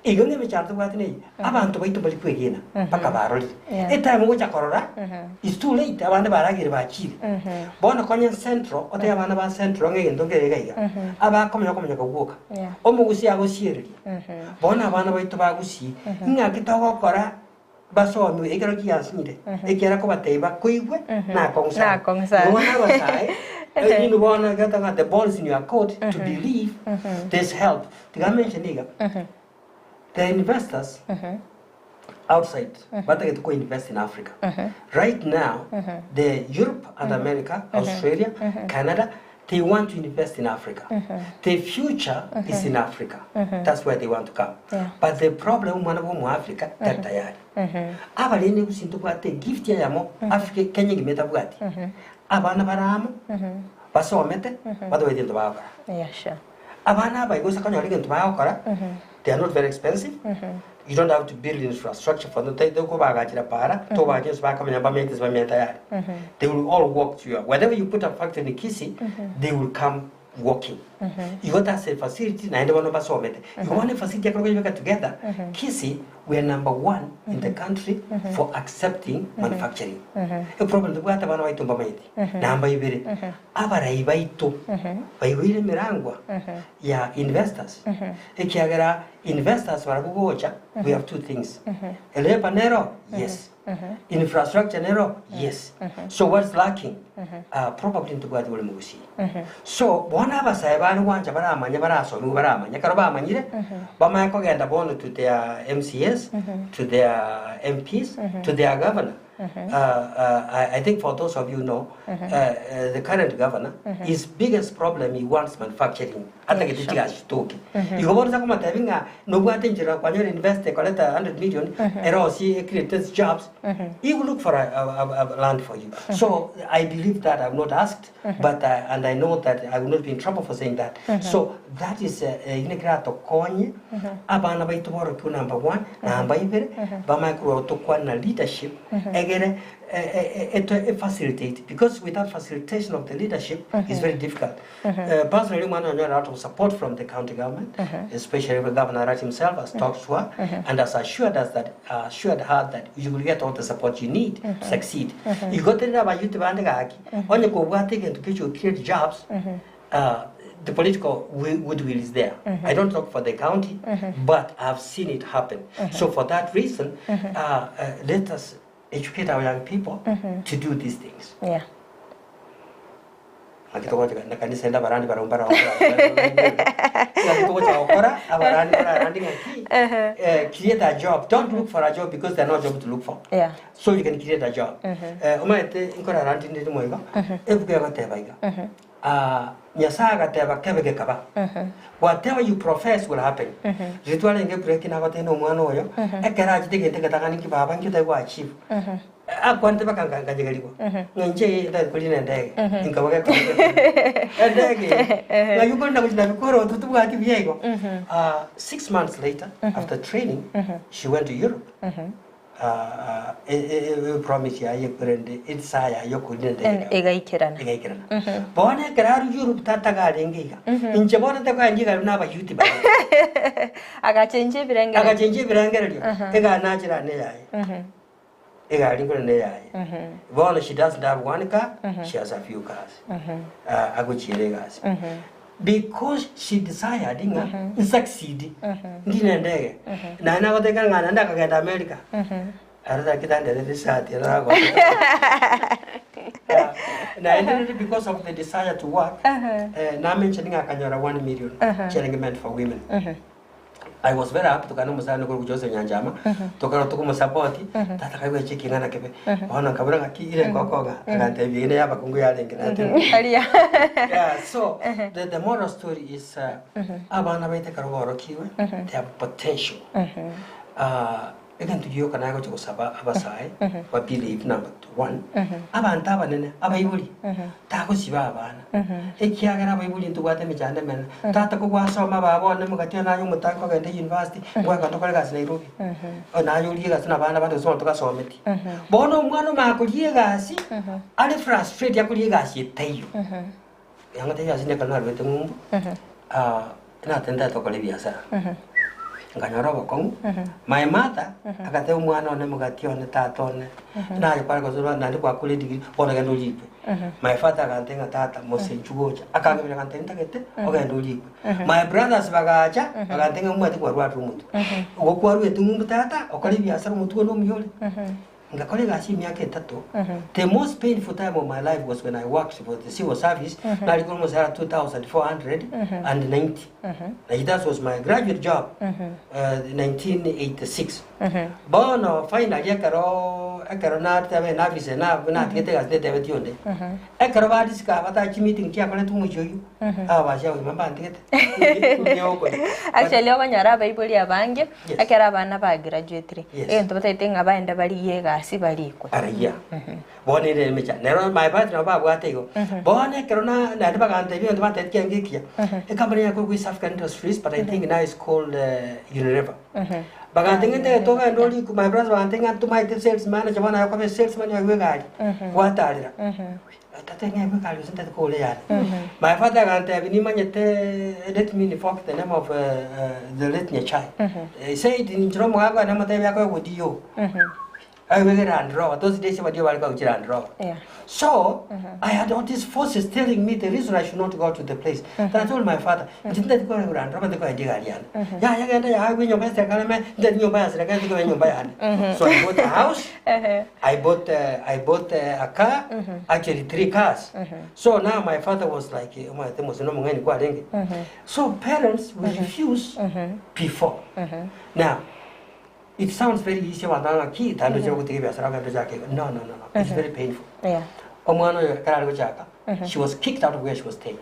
igo ng'a emechando tobwate neye abanto baito mbari kwegena mpaka barorire Yeah. etime ogocha korora is too late abande baragire bachire bono konya central otebe abana ba central ng'a egento nkere iga iga abakomenya okomenya kogwoka Yeah. omogusi agosiereria bono abana baito bagusie ng'aki togokora basomiwe ekero kiasinyire ekiara kobatebia bakoigwe nakong'u sana Nakong'u sana. Bono abasae inwe bono egento ng'a the ball is in your court to believe there's help tiga mention iga the investors outside batagete ko invest in Africa right now the Europe and America Australia Canada they want to invest in Africa the future is in Africa that's where they want to come Yeah. but the problem omwana bwa omoafrica tari tayari abarende gose ntobwate gift eyemo Africa Kenya engima etabwati abana bare amo basomete batobwati egento bagokora Yeah, sure. abana aba igo ase konyora egento bagokora they are not very expensive you don't have to build infrastructure for them Te- tokobagachera para tobagacha ase bakamenya bamenyete ase bamenyete tayari they will all walk to you wherever you put a factory in Kisii they will come walking igo that's a facility naende bono basomete igo bono efacility ekero koyebeka together Kisii we are number one in the country for accepting manufacturing eproblem tobwate abana baito mbamanyeti namba ibere abarai baito baigoire emerangwa ya investors ekiagera investors barabwo gocha we have two things labour nero yes infrastructure nero yes so what's lacking probably ntobwate bore mogusii so bono abasae bare gwancha baramanye barasomiwa baramanye ekero bamanyire bamanye kogenda bono to their MCAs to their MPs to their governor I think for those of you know the current governor his biggest problem he wants manufacturing atagete chigachitoke igo bono ase komotebi ng'a nobwate enchera kwanyora invest ekoreta 100 million erosie ecreate jobs he will look for a land for you so I believe that I've not asked but and I know that I will not be in trouble for saying that so that is ine keratokonye abana baito borokigwe number one namba ibere bamanye korwa tokwana na leadership egere eto facilitate because without facilitation of the leadership is very difficult personally omwana oyo onyore a lot of support from the county government especially the governor Arati himself has talked to her and has assured us that assured her that you will get all the support you need to succeed igo terire abayouth bande gaki onye kobwate egento kecho create jobs the political goodwill is there I don't talk for the county but I've seen it happen so for that reason let us educate our young people to do these things Yeah. Naki togocha na kanisa ende abarandi barabwo mbarabwo naki togocha gokora abarandi bararandi ng'aki eh, create a job don't look for a job because there are no job to look for Yeah. so you can create a job eh, omanyete nkorarandi ndire moigo ebuku egoteba iga Ah, Nyasaye agateba kebe gekaba whatever you profess will happen riria twarenge break nagotebia na omwana oyo ekero achete egento egetang'ani nki baba nki otari goachieve akwanete mpaka nka- nkanyegerigwa ng'a inche eye ntari korina endege nkaba gekora endege eye ng'a yukorina gochia nabikore otwo tobwati buya igo Ah, 6 months later after training she went to Europe promise yaye ekorende esaa yaye okorina endege Egaikerana. Egaikerana. Bono ekero aru Europe tataga arenge iga inche bono ntakoendia iga na abayuti baye Agachenjia ebirengererio. Agachenjia ebirengererio ega nachera ane yaye. Egari nkore ne yaye. Bono she doesn't have one car, she has a few cars. Ah, agochiera egasi. Because she desired ng'a nsucceed, ndine endege. Naye nagotebia ng'a naende akagenda America. Aro naki tanderete esati ero nagocha. Ah, naende rende because of the desire to work, eh, namention ng'a akanyora 1 million chiarenge meant for women. I was very happy tokana omosani okorokwa Joseph Nyanchama tokara tokomosapoti tata kaigwa echi eking'ana kebe bono nkabora ng'aki ire ngokonga agantebia eye neyabakungu yarenge natebe Aria. yeah, so the, the moral story is uh, abana baito ekero borokigwe they have potential uh, Egento gioka nagocha gosaba abasae ba believe number one, abanto abanene abaibori tagosiba abana ekiagera abaibori ntobwate emechando emenene tata kogwasoma baba one mogati one naye omotangi kogenda university ngwakenda okore egasi Nairobi naye orie egasi na abana bande gose bono togasometi. Bono omwana omanye koria egasi are frustrated akoria egasi etaiyo yang'otebia egasi ekero narwete ng'umbu Natendete gokora ebiasara, nkanyora obokong'u. My mother agateba omwana one omogati one tata one naye kware gosoma naende gwakure edegree bono genda orikwe. My father agantebia ng'a tata mosenchu gocha, akangeberia agantebia ntagete ogende orikwe. My brothers bagacha bagantebia ng'a omwate kwarwarire omotwe, igo kwarwete ng'umbu tata okore ebiasara omotwe one omuya ore. Ngakora egasi emiaka etato, the most painful time of my life was when I worked for the civil service, nare korwa omosara 2490. Like that was my graduate job, 1986. Bono finally ekero ekero nateba enafisi na natigete egasi netebetie onde, ekero ba discover ta chimeeting chiakoretwe omochie oyio, aba basia abagima mbantigete. Actually okonyora abaibori abange Yes. ekero abana bagraduatire Yes. egento batagete ng'a baende barigie egasi barikwe. Araiya. Bono ere emecha. Nero my party nabo babwate igo. Bono ekero na naende bagantebia egento bantebia kiange ekiya. Ecompany yakorwa East African Industries but I think now it's called Unilever. Bagantebia ng'a ntagete ogende orikwe my brother bagantebia ng'a ntomaete sales manager bono aye okoba salesman oegwe egari. Gwatarera. Tata ng'egwe egari gose ntagete kogora eyane. My father agantebia nimanyete let me invoke the name of the late Nyachae. He said ninchire omogaka one namotebia akoegwe DO. Aegwe Land Rover, those days abadio bare koegwa Land Rover. Yeah. So I had all these forces telling me the reason I should not go to the place. Then I told my father, inche ntagete koegwa Land Rover ntikoendia egari yane. Yaya genda yaegwe enyomba ya serikali ime, ntagete nyomba ya serikali ntikoe enyomba yane. So I bought a house. I bought I bought a car, actually three cars. So now my father was like, omanyete mose nomong'aini kwarenge. So parents will refuse before. Now, it sounds very easy abanto ng'a ki tari ndoche gotiga ebiasara ogende ochake iga. No, no, no, no. It's very painful. Yeah. Omwana oyo ekero are gochaka, she was kicked out of where she was staying.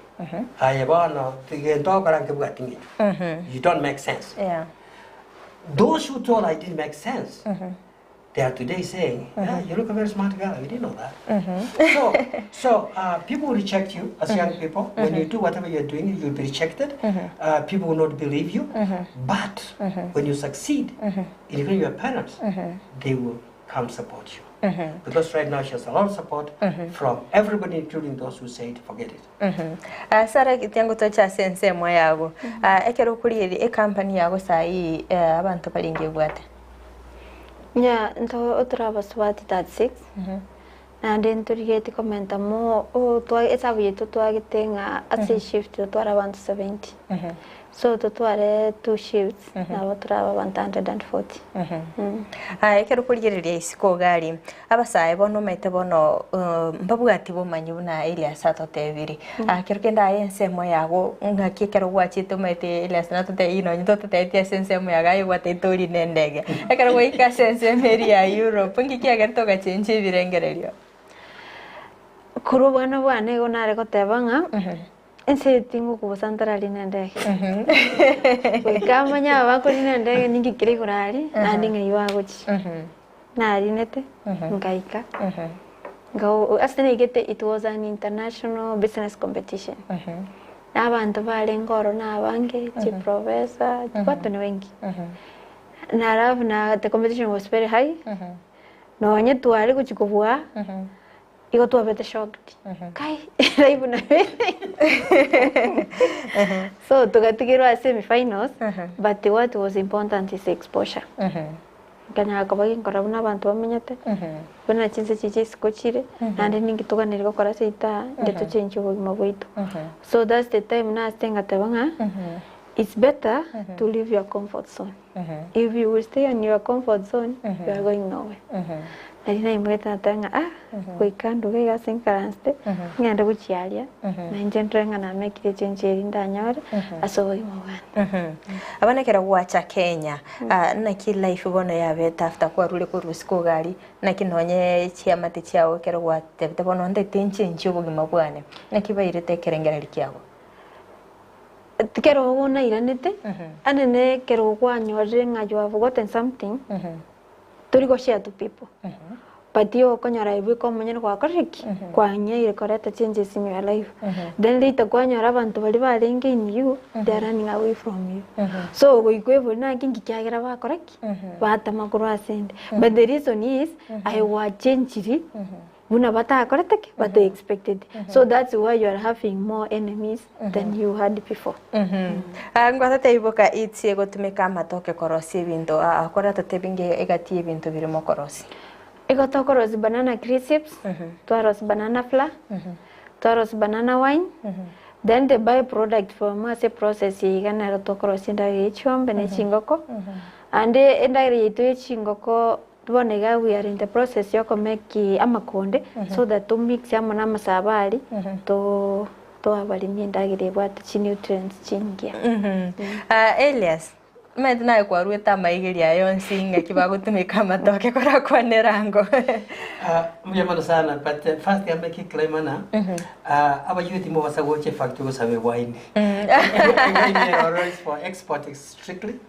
Aye bono, gento ogokora nkebwati ng'encho. You don't make sense. Yeah. Those who thought I didn't make sense, They are today saying, yeah, you look a very smart girl, we didn't know that. So, so uh, people will reject you as young people. When you do whatever you're doing, you'll be rejected. Uh, people will not believe you. But when you succeed, including your parents, they will come support you. Because right now she has a lot of support from everybody, including those who said, forget it. Ah, Sarah tiango tocha ase ensemo yago. Ah, ekero okorigereria ecompany yago saii eh, abanto barenge ebwate. Nya nto otore abasubati 36, naende ntorigetie komenta mo o twa esabu yaito twagete ng'a ase eshift totware abanto 70. So totware two shifts nabo torabe abanto 140. Aye ekero okorigereria isiko iga aria, abasae bono omanyete bono mbabwati bomanyi buna Elias atotebirie. Kero kende aye ensemo yago ng'aki ekero gwachete omanyete Elias natotebie nonye tototebetie ase ensemo yago aye gwatebete ori na endege. Ekero gwaika ase ensemo eria ya Europe, nki kiagerete ogachenchia ebirengererio? Korwa obwana bwane igo nare goteba ng'a Ense eye tingokobosa ntararina endege. Goika amanye aba bakorina endege ninki kere igoro aria, naende ng'ai bagochia. Narinete, nkaika, nkao ase naigete it was an international business competition. Na abanto barenge ororo na abange, chiprofessor, watu ni wengi. Na alafu na the competition was very high, nonye tware gochia kobua. Igo twabete shocked. Kai, life na So togatigerwa ase semi finals, but what was important is exposure. Nkanyara koba ginkora buna abanto bamenyete, buna chinse chiria chia isiko chire, naende ninki toganeiri gokora ase ita inde tochenchie obogima bwaito. So that's the time nasete ngateba ng'a it's better to leave your comfort zone. If you will stay on your comfort zone, you are going nowhere. Nari naimoete nateba ng'a ah, goika nduge iga ase nkaransete, ng'ende gochia aria, na inche ndore ng'a namekire echenche eria ndanyore ase obogima bwane. Abana ekero gwacha Kenya, ah, naki life bono yabete after kwarure korwa isiko iga aria, naki nonye chiamate chiago ekero gwatebete bono ndete nchenchie obogima bwane, naki bairete ekerengererio kiago? Ekero nairanete, ande na ekero kwanyorire ng'a you have gotten something, tori go share to people, but igo okonyora aye bweka omonyene gwakorire ki? Kwanyeire koreta changes in your life. Then later kwanyora abanto baria barenge in you, they are running away from you. So goika oebori naki nki kiagera bakora ki? Batama korwa ase ende. But the reason is, aye gwachenchiri buna batakorete ki? Bata expected. So that's why you are having more enemies than you had before. Ah, ngwatete iboka itsie gotumeka amatoke korosia ebinto ah, kora totebi nge egati y'ebinto bire mokorosia. Igo tokorosia banana crisps, twarosia banana flour, twarosia banana wine, then the by product from ase process eye iga nero tokorosia endagera ya chiombe ne chingoko, ande endagera yaito ya chingoko Bono iga we are in the process ya okomake amakonde so that to mix amo na amasabo aria to toa abaremi endagera ebwate chi nutrients chingiya. Ah, Elias, omanyete naye kwaruete amaigerio aya onsi ng'aki bagotumeka amatoke korakwane erango. Ah, mbuya mono sana but first I make it clear mana ah, abayuthi mobasa gocha efactory gosaba ewine Ewine ero is for export strictly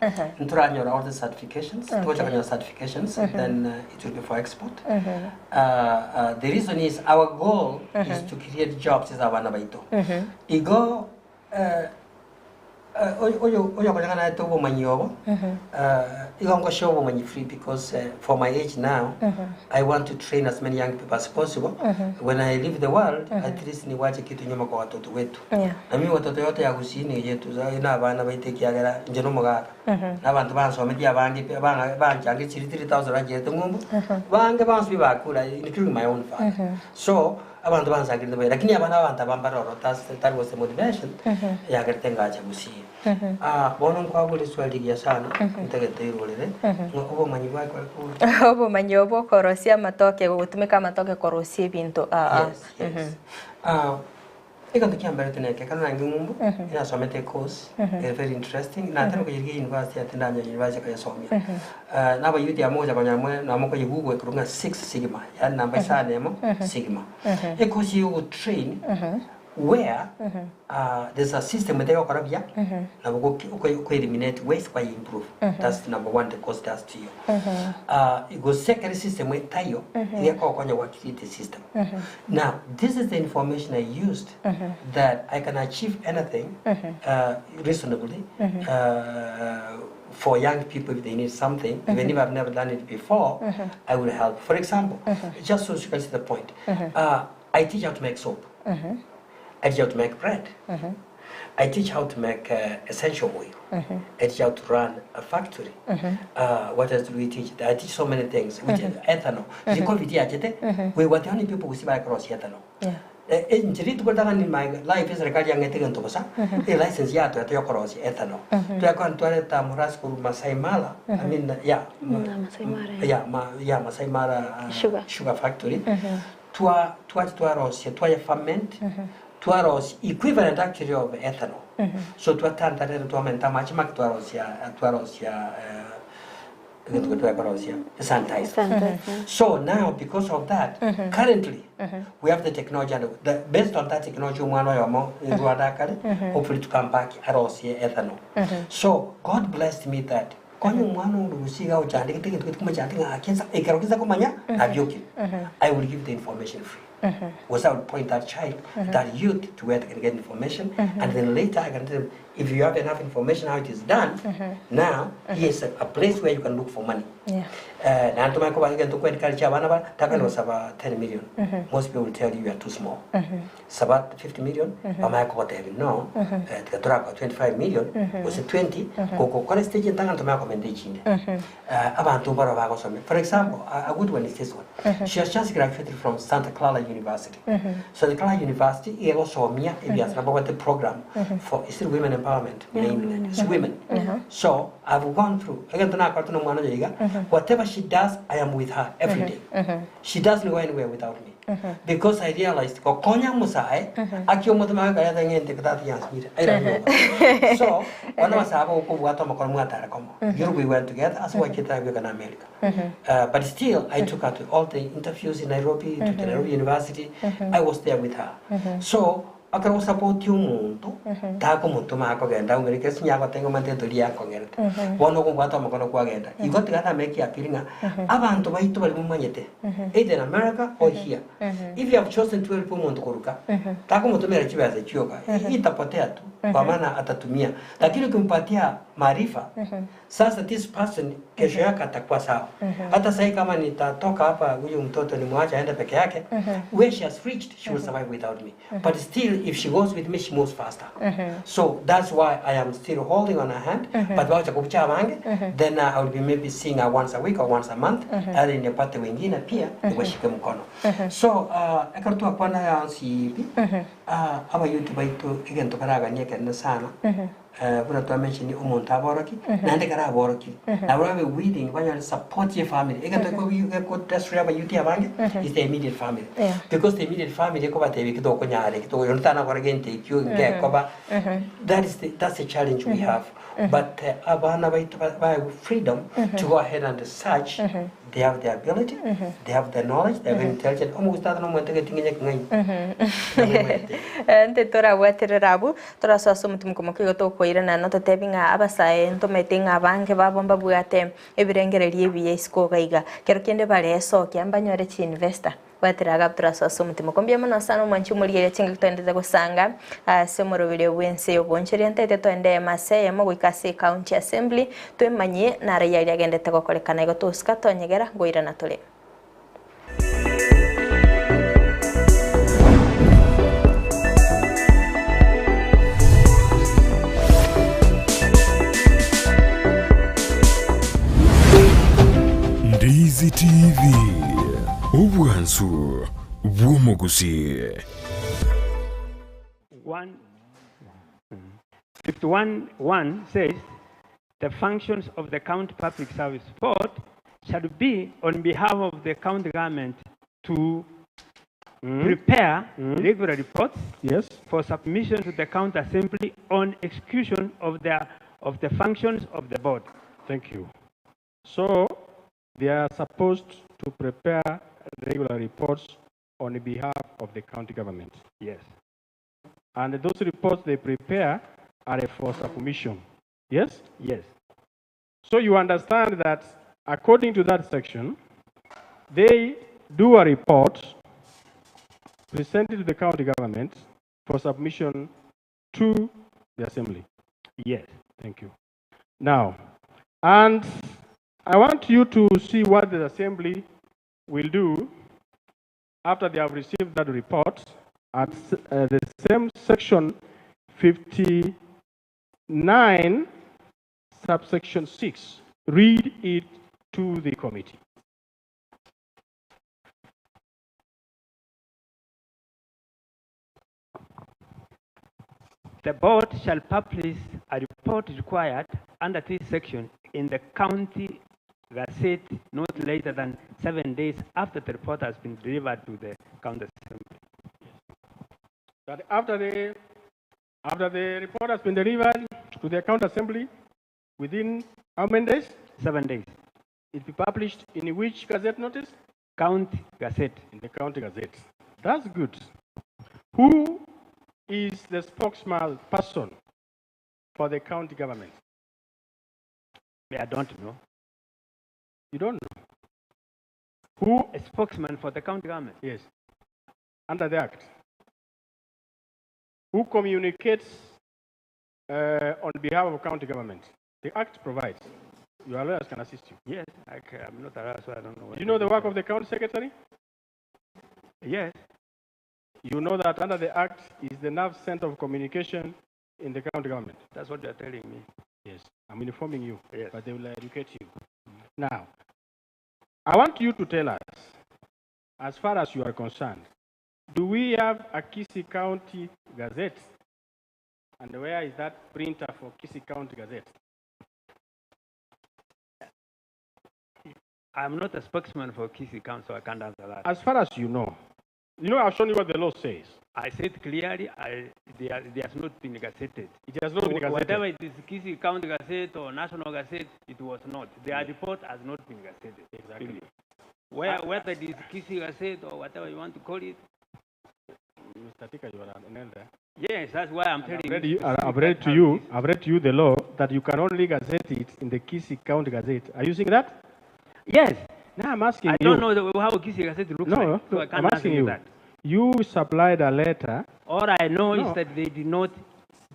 ntoranyora all the certifications togocha konyora certifications then it will be for export the reason is our goal is to create jobs ase abana baito igo oyo oyo oyokonya naete obomanyi obo igo ngoshare obomanyi free because for my age now I want to train as many young people as possible when I leave the world at least niwache kitu nyuma kwa watoto wetu Na mimi watoto yote ya gusii niyo yetu na abana baito ekiagera inche nomogaka na abanto bansometie abange pi abana banchange chiri 3000 bancherete ng'umbu bange bonsi pi bakure including my own father so abanto bansangerete buya lakini abana abanto aba mbare ororo that's that was the motivation yagerete ngacha gusii. Bono nkwabora eswali rigiya sana ntagete oirorere ng'a obomanyi bwake kware kobua. Obomanyi obo okorosia amatoke gogotumeka amatoke korosia ebinto. Yes, yes. Egento kiamberete neke, ekero naenge ng'umbu, nasomete ecourse ere very interesting, natema koyerigia university ati ndanyore university koyesomia. Na abayouth aba mogocha konyora mwe nabo mokoye google ekorwa ng'a six sigma, yaani namba isano emo sigma. Ecourse eye egotrain where there's a system etegokora buya, nabo goki oko eliminate waste kwaye improve, that's number one the course does to you. Gose ekero esystem etaiyo, iga ekogokonya gwa create esystem. Now, this is the information I used that I can achieve anything reasonably for young people if they need something, even if I've never done it before, I will help. For example, just so you can see the point, I teach how to make soap. I teach how to make bread. I teach how to make essential oil. I teach how to run a factory. What else do we teach? I teach so many things. We teach ethanol. Mm COVID yachete, we were the only people who see across ethanol. Inche rituko ritang'ani in my life eserikari yang'ete egento bosa, elicense yato yato yokorosia ethanol. Twakwana twareta moras korwa Masai Mara, I mean, yeah, Masai Mara, yeah. yeah, ma, yeah, Masai Mara Sugar. sugar factory. Twa twachi twarosia twaya ferment twarosia equivalent actually of ethanol so twatantarera twamenta amache make twarosia twarosia egento keria twakorosia sanitizer Sanitizer. so now because of that currently we have the technology and the, based on that technology omwana oyomo Rwanda akare hopefully to come back arosie ethanol so God blessed me that Konya omwana onde gose iga ochandegete egento gete komochandeka ng'a gaki nsa ekero kinsa komanya nabiokire I will give the information free. Gose I will point that child, that youth to where they can get information and then later I can tell them if you have enough information how it is done, now here is a place where you can look for money. Yeah. Eh, naende tomanye koba egento kwa encourage abana bara, takani gosaba 10 million. Most people will tell you you are too small. Saba 50 million, bamanye kogotebia no, eh, tiga torakoa 25 million, gose 20, gokokora estage entang'ani tomanye komenta echinde. Eh, abanto mbaro bagosomia. For example, a good one is this one. She has just graduated from Santa Clara University. Santa Clara University iga egosomia ebiasara babwate program for is it women empowerment mainly. It's women. So I've gone through egento nakorete na omwana oyo iga, whatever she does I am with her every day. She doesn't go anywhere without me. Because I realized gokonya omosae akia omotome ake kare atang'ente tata yansinyire airane nyomba. So bono abasae bagokobwata omokoro mwatare komo. Europe we went together ase gwachete agoika na America. But still I took her to all the interviews in Nairobi, to the Nairobi University. I was there with her. So ekero ogosapotia omonto takomotoma akogenda aumere kera sinye agotenga omanyete ento riria akong'erete. Bono okobwata omokono kwagenda. Igo tiga nameke appeal ng'a abanto baito baria momanyete either in America or here, if you have chosen to help omonto koruka, takomotomera chibesa chioka, itapotea tu kwa maana atatumia. Lakini ukimpatia maarifa Sasa this person kesho yake atakuwa sawa. Hata sahii kama nitatoka hapa huyu mtoto nimwache aende peke yake, where she has reached she will survive without me. But still if she goes with me she moves faster. So that's why I am still holding on her hand, but wacha kubucha abange, then I will be maybe seeing her once a week or once a month, ili nipate wengine pia niwashike mkono. So ekero twakwana yonsi pi, abayouth baito egento baraganie ekenene sana, Buna twamentionie omonto aborokie, naende ekero aborokirie, nabo babe willing banyore support ye family. Egento gekodestroy abayouth abange is the immediate family. Yeah. Because the immediate family ekobatebia eki tokonyara eki tokonyara, onde tanakora gento ekio ngekoba. That is the, that's the challenge we have. But abana baito baegwe freedom to go ahead and search They have the ability, they have the knowledge, they are very intelligent. Omogusii tata nomonto egeting'enye ekeng'aini. Nabwenerete. Intwe torabwaterere abwo, torasoa ase omotimoko moke igo tokoirana nototebi ng'a abasae ntomanyete ng'a abange babo mbabwate ebirengererio ebiya isiko iga iga. Kero kende baresokia mbanyore chiinvestor. Bwatera iga abwo torasoa ase omotimoko. Mbuya mono sana omwanchi omorigereria chingaki toenderete gosanga ase omoroberio bw'ense y'oboonchoria. Ntaete toende eyemo ase eyemo goika ase ecounty assembly twemanyie naro aria agendete gokorekana igo tosika tonyegera ngoirana tore. Ndizi TV, obwansu bw'omogusii. One, 51 1 says, The functions of the county public service board shall be on behalf of the county government to prepare regular reports Yes. for submission to the county assembly on execution of the, of the functions of the board. Thank you. So they are supposed to prepare regular reports on behalf of the county government. Yes. And those reports they prepare are for submission. Yes? Yes. So you understand that according to that section, they do a report presented to the county government for submission to the assembly. Yes. Thank you. Now, and I want you to see what the assembly will do after they have received that report at the same section 59, subsection 6. Read it to the committee. The board shall publish a report required under this section in the county gazette not later than 7 days after the report has been delivered to the county assembly. That after the report has been delivered to the county assembly, within how many days? 7 days. It be published in which gazette notice? County Gazette. In the county gazette. That's good. Who is the spokesman person for the county government? I don't know. You don't know? Who? A spokesman for the county government? Yes. under the Act who communicates on behalf of county government. The Act provides. Your lawyers can assist you. Yes, I'm not a lawyer, so I don't know. Do you know the work of the county secretary? Yes. You know that under the Act is the nerve center of communication in the county government. That's what you're telling me. Yes, I'm informing you, Yes. but they will educate you. Now, I want you to tell us, as far as you are concerned, do we have a Kisii County Gazette? And where is that printer for Kisii County Gazette? I'm not a spokesman for Kisii County, so I can't answer that. As far as you know, I've shown you what the law says. I said clearly, they has not been gazetted. It has not been gazetted. Whatever it is, Kisii County Gazette or National Gazette, it was not. Their report has not been gazetted. Exactly. Period. Whether it is Kisii Gazette or whatever you want to call it. Mr. Tika, you are an elder. Yes, that's why I'm And telling you. I've read to you, I've read to you the law that you can only gazette it in the Kisii County Gazette. Are you seeing that? Yes. Now I'm asking I you. don't know how Kisii Gazette looks No, like, so no, I can't I'm answer asking you you. that. You supplied a letter. All I know No. is that they did not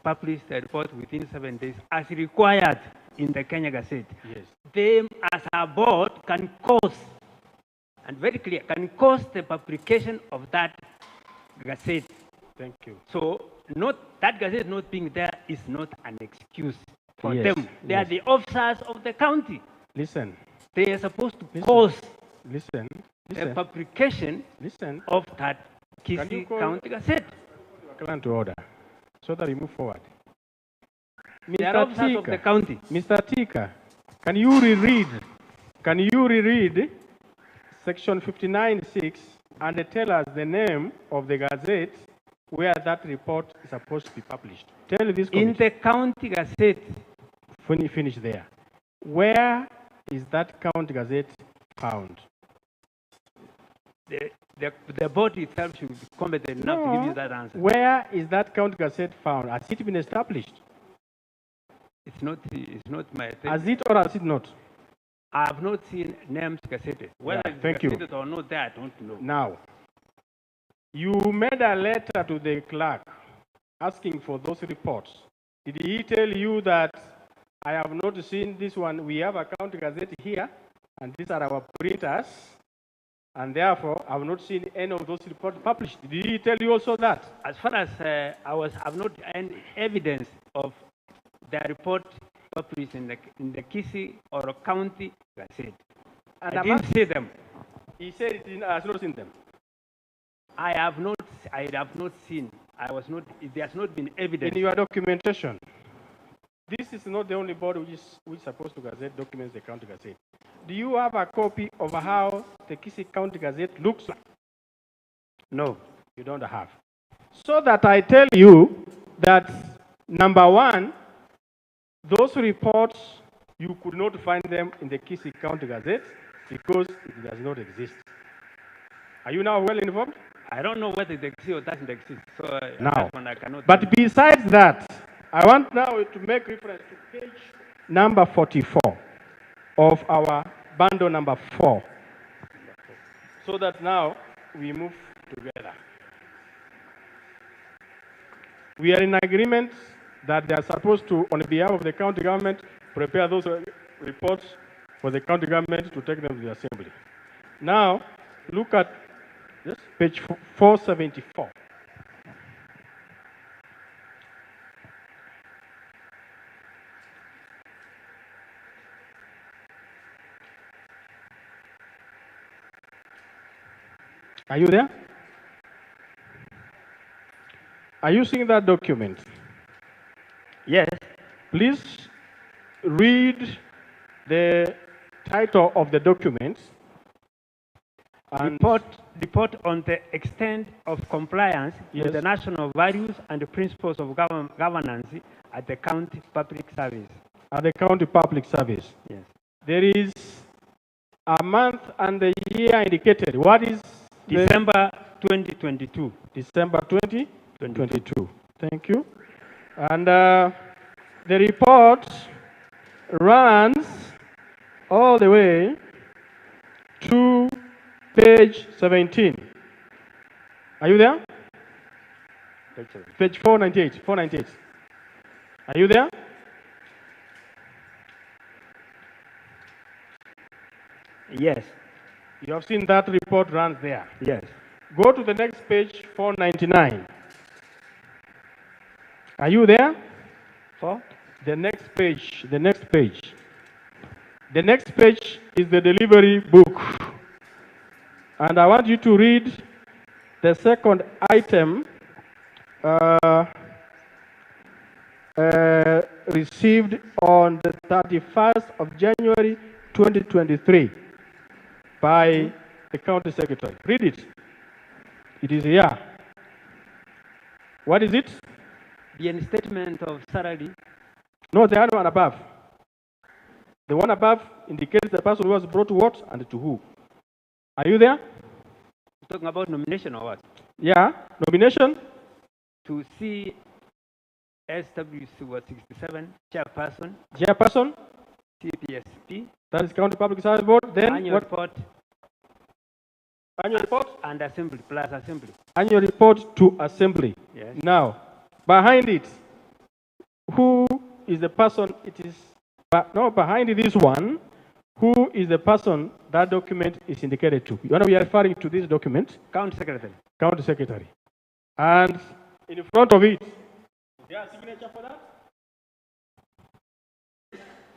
publish the report within 7 days as required in the Kenya Gazette. Yes. Them as a board can cause, and very clear, can cause the publication of that Gazette. Thank you. So not that Gazette not being there is not an excuse for Yes, them. They yes. are the officers of the county. Listen. They are supposed to Listen. cause Listen. the Listen. publication Listen. of that Can you Kisii call County Gazette. your client to order so that we move forward. They are Mr. officers of the Tika, county. Mr. Tika, can you reread? Can you reread section 59(6) and tell us the name of the gazette where that report is supposed to be published? Tell this In committee. the county gazette. Finish there. Where is that county gazette found? The board itself should be competent enough to give you No. that answer. Where is that county gazette found? Has it been established? It's not my thing. Has it or has it not? I have not seen names gazetted. Whether Yeah, it's thank you. gazetted or not, there I don't know. Now, you made a letter to the clerk asking for those reports. Did he tell you that I have not seen this one? We have a county gazette here, and these are our printers, and therefore I have not seen any of those reports published. Did he tell you also that? As far as I was, I have not any evidence of the report published in the Kisii or county gazette. And I I'm didn't asking see them. He said he has not seen them. I have not. I have not seen. I was not. There has not been evidence. In your documentation, this is not the only board which is supposed to gazette documents the county gazette. Do you have a copy of how the Kisii County Gazette looks like? No. You don't have. So that I tell you that, number one, those reports, you could not find them in the Kisii County Gazette because it does not exist. Are you now well informed? I don't know whether it exists or doesn't exist. So Now, that one I cannot but tell. besides that, I want now to make reference to page number 44 of our bundle number 4, so that now we move together. We are in agreement that they are supposed to, on behalf of the county government, prepare those reports for the county government to take them to the assembly. Now, look at this page 474. Are you there? Are you seeing that document? Yes. Please read the title of the document. And Report on the extent of compliance with Yes. the national values and the principles of governance at the county public service. At the county public service. Yes. There is a month and the year indicated. What is the December 2022. December 2022. Thank you. And the report runs all the way to page 17. Are you there? Page 498. 498. Are you there? Yes. You have seen that report runs there. Yes. Go to the next page, 499. Are you there? Four? The next page, the next page. The next page is the delivery book. And I want you to read the second item received on the 31st of January 2023 by the county secretary. Read it. It is here. What is it? The instatement of salary. No, the other one above. The one above indicates the person who was brought what and to who. Are you there? Talking about nomination or what? Yeah, nomination. To CSWC was 67, chairperson. Chairperson. CPSP. That is County Public Service Board. Then annual what? report. Annual report. And assembly, plus assembly. Annual report to assembly. Yes. Now, behind it, who is the person it is, but no, behind this one, who is the person that document is indicated to? You know, we are referring to this document. County Secretary. County Secretary. And in front of it, is there a signature for that?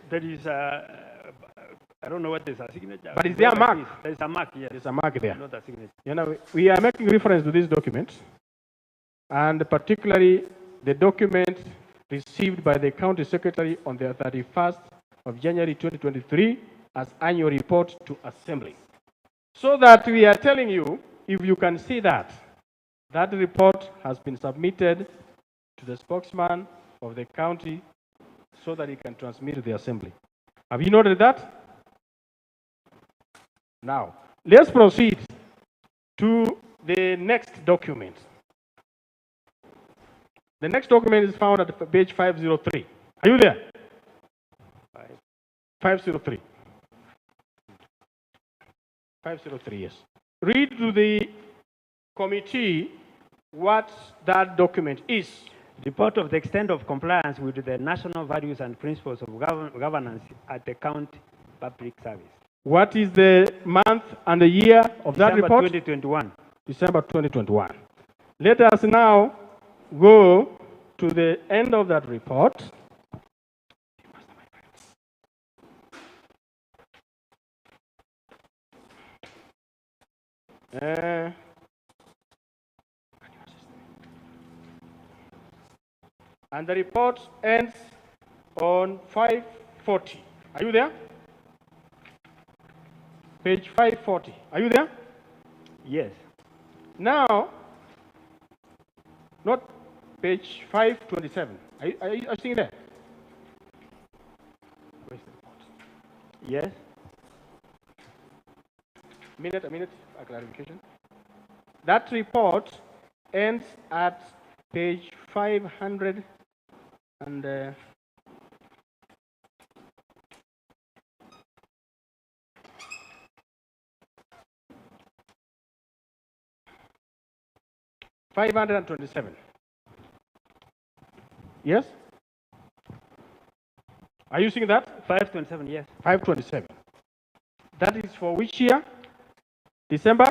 There is a, I don't know what is a signature. But is there a mark? There is a mark, yes. There's a mark there. Not a signature. You know, we are making reference to this document, and particularly the document received by the county secretary on the 31st of January 2023 as annual report to assembly. So that we are telling you, if you can see that, that report has been submitted to the spokesman of the county so that he can transmit to the assembly. Have you noted that? Now, let's proceed to the next document. The next document is found at page 503. Are you there? 503. 503, yes. Read to the committee what that document is. Report of the extent of compliance with the national values and principles of governance at the county public service. What is the month and the year of that December report? 2021. December 2021. Let us now go to the end of that report. And the report ends on 540. Are you there? Page 540. Are you there? Yes. Now, not page 527. Are you seeing there? Where's the report? Yes. Minute, a minute, a clarification. That report ends at page 500 and 527. Yes? Are you seeing that? 527, yes. 527. That is for which year? December?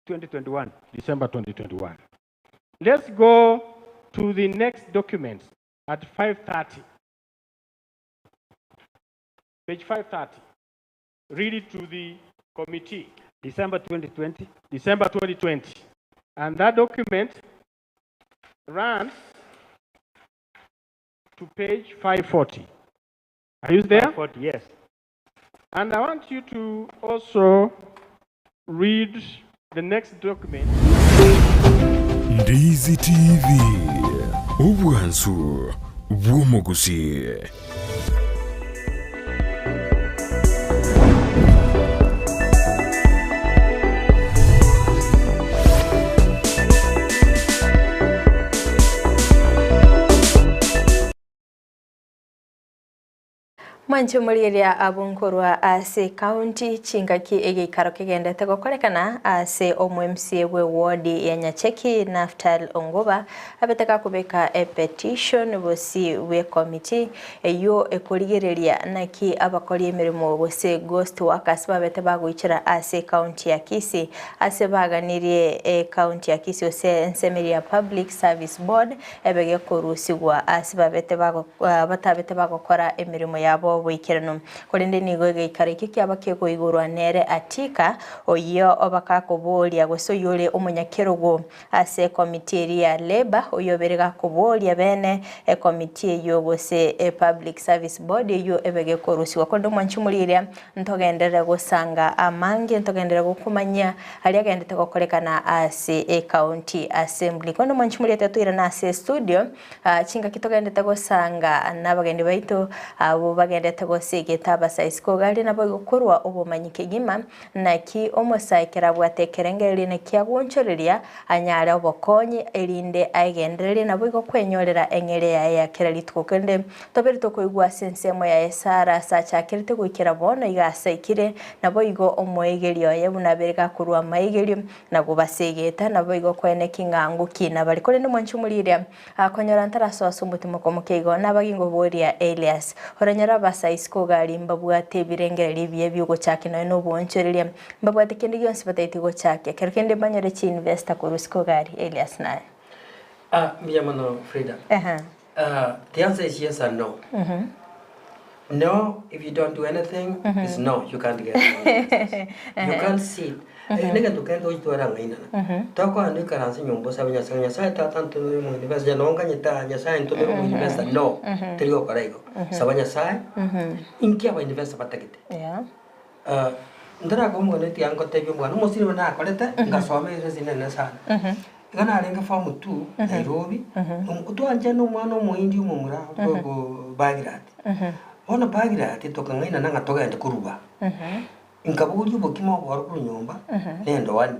2021. December 2021. Let's go to the next document at 530. Page 530. Read it to the committee. December 2020. December 2020. And that document runs to page 540. Are you there? 540, yes. And I want you to also read the next document. Ndizi TV, obwansu bw'omogusi. Mwanche omorigereria abwo nkorwa ase ekaunti chingaki egeikaro kegendete gokorekana ase omo MCA bwe ward ya Nyacheki Naphtal Ongoba abete gakobeka epetition bosi bwe committee eywo ekorigereria naki abakori emeremo gose ghost workers babete bagoichora ase ekaunti ya Kisii ase baganirie ekaunti ya Kisii gose ensemeri ya Public Service Board ebe gekorusigwa ase babete batabete bagokora emeremo yabo boikeranu. Korende nigo egeikaro ekio kiaba kegoigorwa nere Atika, oyio bakakoboria gose oyore omonyakerogo ase ekomiti eria ya Labour, oyio obere gakoboria bene ekomiti eyio gose Public Service Board eyio ebe gekorusigwa. Korende omwanchi omorigereria Ntogenderere gosanga amange, ntogenderere gokumanyia aria agenderete gokorekana ase ecounty assembly. Korende mwanchi moriete toirane ase estudio, chingaki togenderete gosanga nabagendi baito abwo bagenderete gosegeta abasaisi kogaria naboigo korwa obomanyi kegima naki omosae ekero abwate ekerengererio naki agoonchoreria anyare obokonyi erinde aegendererie naboigo kwenyorera eng'eria yaye ya kera rituko. Korende Tobere tokoigwa ase ensemo yaye Sara ase achakerete goikera bono iga asaikire, naboigo omoegeria oye buna abere gakorua amaegerio, na gobasegeta, naboigo koeneki ng'a ngokina bare. Korende mwanche omorigereria, akonyora ntarasoa ase omotimoko omoke igo, nabagie ngoboria Elias, oranyore abasae isiko gari mbabwate ebirengererio ebiya bi'ogochakia nonya noboonchoreria, mbabwate kende gionsi bataeti gochakia, kero kende mbanyore chiinvesta korwa isiko gari. Elias naye. Ah, mbuya mono Frida. Ehe. The answer is yes and no. No, if you don't do anything, is no, you can't get any business. You can't sit. Negento kende oitware ang'ainana. Tokoenda oikaranse nyomba osabe Nyasaye, Nyasaye tata ntomere omoinvestor, nonye nganyete aa Nyasaye ntomere omoinvestor, no, teri gokora igo. Saba Nyasaye, inki abainvestor batagete. Ntarakoa omogano tiga ngotebie omogano, omosiri oyo nakorete, ngasoma erasi nene sana. Iga narenge form two Nairobi, twanchana na omwana omoindi omomura okorokwa Bagrat. Bono Bagrat tokang'ainana ng'a togende koruba. Nkabogoria obokima oboro korwa nyomba, na endoani.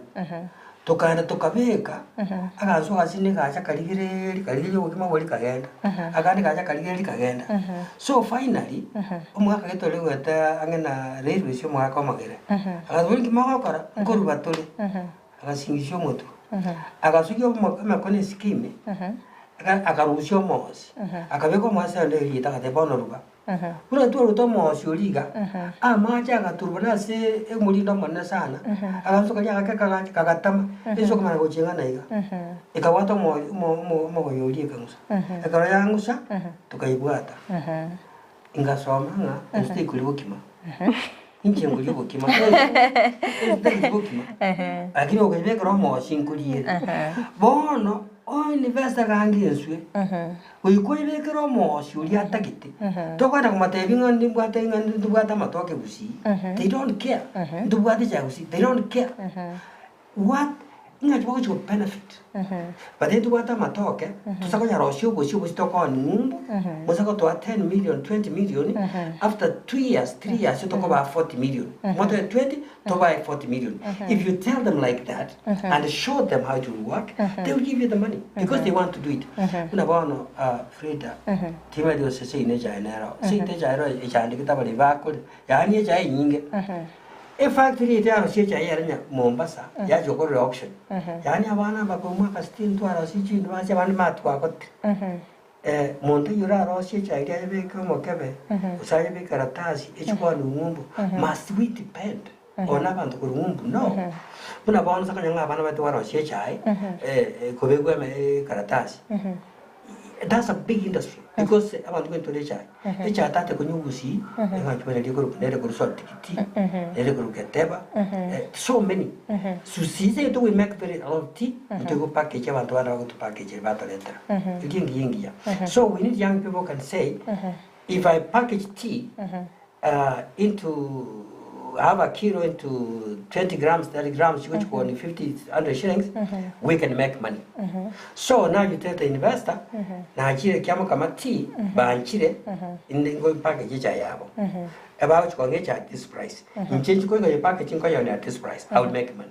Tokaenda tokabeka, agansu agasini gacha karigereria karigereria obokima boria kagenda, akande gacha karigereria kagenda. So finally, omogaka gete oria ogoeta ang'e na railways omogaka omogere, agateba inki mogokora? Nkoruba tore. Agasingisia omotwe, agasukia emekone esike ime, akarusia omoosi, akabeka omoosi ande erieta agateba bono ruba. Buna twarute omoosi oria iga, amache agaturuba ase omorindo omonene sana, agansu karia agake kagacha kagatama, ensu ekamanya goching'ana iga, ekabwata omogoyo oria ekang'usa. Ekero yang'usa, tokaibwata. Ingasoma ng'a ensu tekoria bokima. Inche nkoria obokima, ensu tari bokima, lakini okoyebekera omoosi nkoriere. Bono oinvesta gange enswe, goika oyebekere omoosi oria atagete, tokogenda komotebia ng'a nimbwate ng'a ntobwate amatoke gusii, they don't care, ntobwate echae gusii, they don't care. What? Ing'aki bagochi go benefit? But ntobwate amatoke, tosa konyarosia obosie obosie tokooni ng'umbu, mosa gotoa 10 million, 20 million, after 2 years, 3 years tokobaa 40 million. Motoe 20, tobae 40 million. If you tell them like that and show them how it will work, they will give you the money because they want to do it. Buna bono Frida, timanyeti gose seino echae nero, seito echae ero echandegete abaremi bakore, yaani echae enyinge. Efactory eye yarosia echae ere nya Mombasa yachia gokorera auction. Yaani abana aba korwa mwaka sitini twarosia chindu ase abande matwagotire. Monto oyio orarosie echae eria ayebeke omokebe gose ayebeke ekaratasi echie kwana ng'umbu must we depend on abanto korwa ng'umbu? No. Buna bono ase okonyora ng'a abana baito barosie echae kobekwa ekaratasi. That's a big industry because abanto bentore echae. Echae tate konywa gusii, eng'ancho buna eria ekorokwa nere korwa Sotikiti, nere korwa Keteba, so many. Susi seito we make very a lot of tea, ntogo package abanto bande bagoto package batoretera. Eria engiya engiya. So we need young people who can say, if I package tea into. have a kilo into 20 grams, 30 grams, which go on 50, 100 shillings, we can make money. So now you tell the investor, nachire Kiamokama tea, banchire, ngo package echae yabo. Ebagochi echae at this price. Inche nchikoiga ye package nkoyoni at this price, I will make money.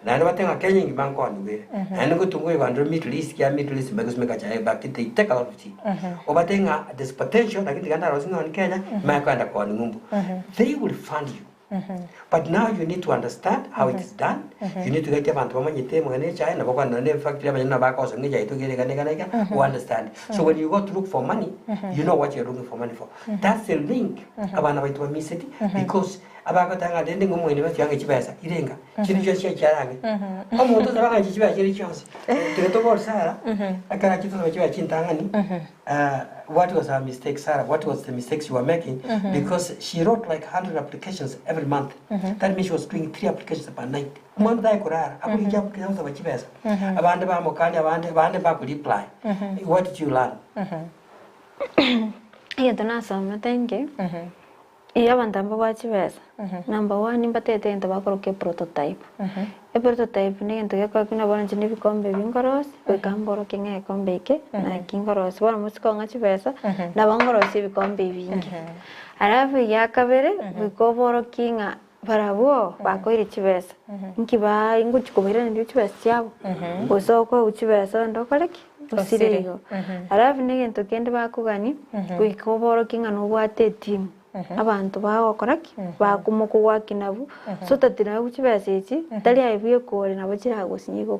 Naende batebe ng'a Kenya engima nkoonigwere. Naende ngotungwa igandero Middle East, kia Middle East mbagosimeka chae but they take a lot of tea. Obatebie ng'a there's potential lakini tiga ndarosie ng'a Kenya, manye kogenda koonia ng'umbu. They will fund you. But now you need to understand how it is done. You need to get abanto bamanyete amang'ana echae nabo okogenda na efactory abanyene nabo bakogosoa ng'a echae yaito iga ere iga na iga na iga, o understand. So when you go to look for money, you know what you're looking for money for. That's the link abana baito bamiseti because Abagoteba ng'a rende ng'a omoendi bw'ense yange chibesa irenga, chinde chionsi chiachiare ang'e. Omonto osaba ng'a chibesa chire chionsi, tiga tobore Sarah, ekero achete gosaba chibesa chintang'ani, what was her mistake Sarah, what was the mistakes you were making, because she wrote like 100 applications every month, that means she was doing three applications per night. Omwana tari korara, akorigia chiapplication agosaba chibesa, abande bamokania abande, abande mbakoreply. What did you learn? Egento nasomete inche. Ee, abanto aba mbabwate chibesa, number one mbatete egento bakoroka eprototype. Eprototype na egento gekoba buna bono inche na ebikombe ebi nkorosia, goika mborokie ng'a egekombe eke naki nkorosia. Bono mosike kong'a chibesa, nabo nkorosia ebikombe ebinge. Alafu egia kabere, goika oborokie ng'a barabwo bakoire chibesa, nki ba ngochi kobairaneria chibesa chiabo, gose okoegwa chibesa ogende okore ki? Osire igo. Alafu na egento kende bakogania, goika oborokie ng'a nobwate etimu, abanto bagokora ki? Bakomokogwaki nabwo, so that nabwo chibesa echi, tari aye bweka ore nabo chiragosinye igo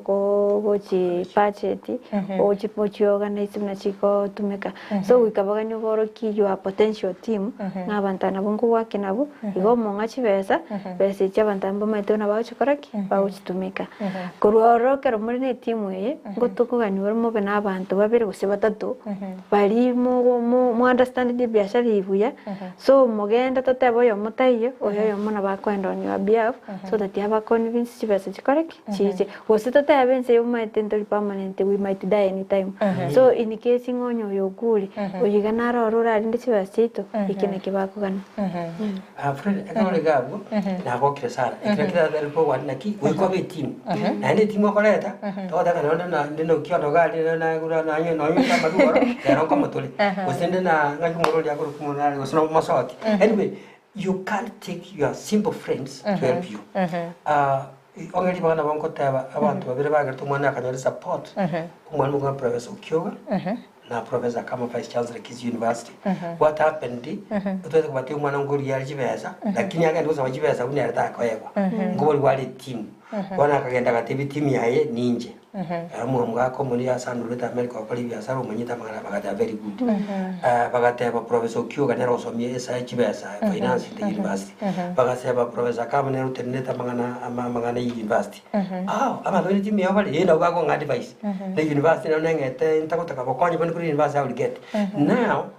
gochi budget, ochi ochiorganize buna chigotumeka. So goika baganie oborokie your potential team, ng'a abanto aba nabwo nkogwaki nabwo, igo omong'a chibesa, besa echi abanto aba mbamaete buna bagochikora ki? Bagochitumeka. Korwa ororo ekero more ne etimu eye, ngotokogania ore mobe na abanto babere gose batato, baria mogo mo mo understandeti ebiashara eye buya, so mogende totebe oyomo taiyo, oyo oyomo nabo akoenda on your behalf, so that aba convince chibesa chikore ki? Chiche. Gose totebe inse omanyete ntori permanent, we might die anytime. So in case ng'a onye oyo okure, oyo iga naro ore orarinde chibesa chiaito, eke nakio bakogania. Ah, Fred, ekero ore iga abwo, nagokire sana. Ekero kera kogwani naki, goika obe etimu. Naende etimu okoreta, togoteba ng'a nonye na nde na okiondo iga aria na na nonye nonye amarwa igoro, rero nkomotore. Gose nde na ng'aki omoro oria akorokwa omoro nare gose na omosoti. Anyway, you can't take your simple friends to help you. Ah, onye ribaga nabo nkoteba, abanto babere bagerete omwana akanyora esupport, omwalimu okong'a Professor Okioga, na Professor Kama Vice Chancellor Kisii University. What happened, otwete kobatia omwana nkoria are chibesa, lakini agende gosaba chibesa buna ere takoegwa. Nkoborigwa are etimu. Bono akagenda agatebia etimu yaye ninche. Ere omogaka omonene ase andorete America gokora ebiasara omanyete amang'ana bagateba very good. Bagateba Professor Okioga nere osomia esa chibesa finance in the university. Bagaseba Professor Kama nere otenenete amang'ana amang'ana ya university. Ah, abanto bare etimu yabo bare, ee nabo bakong'a advice. Na university nero neng'ete ntagotaka bokonyi bone korwa university I will get. Now,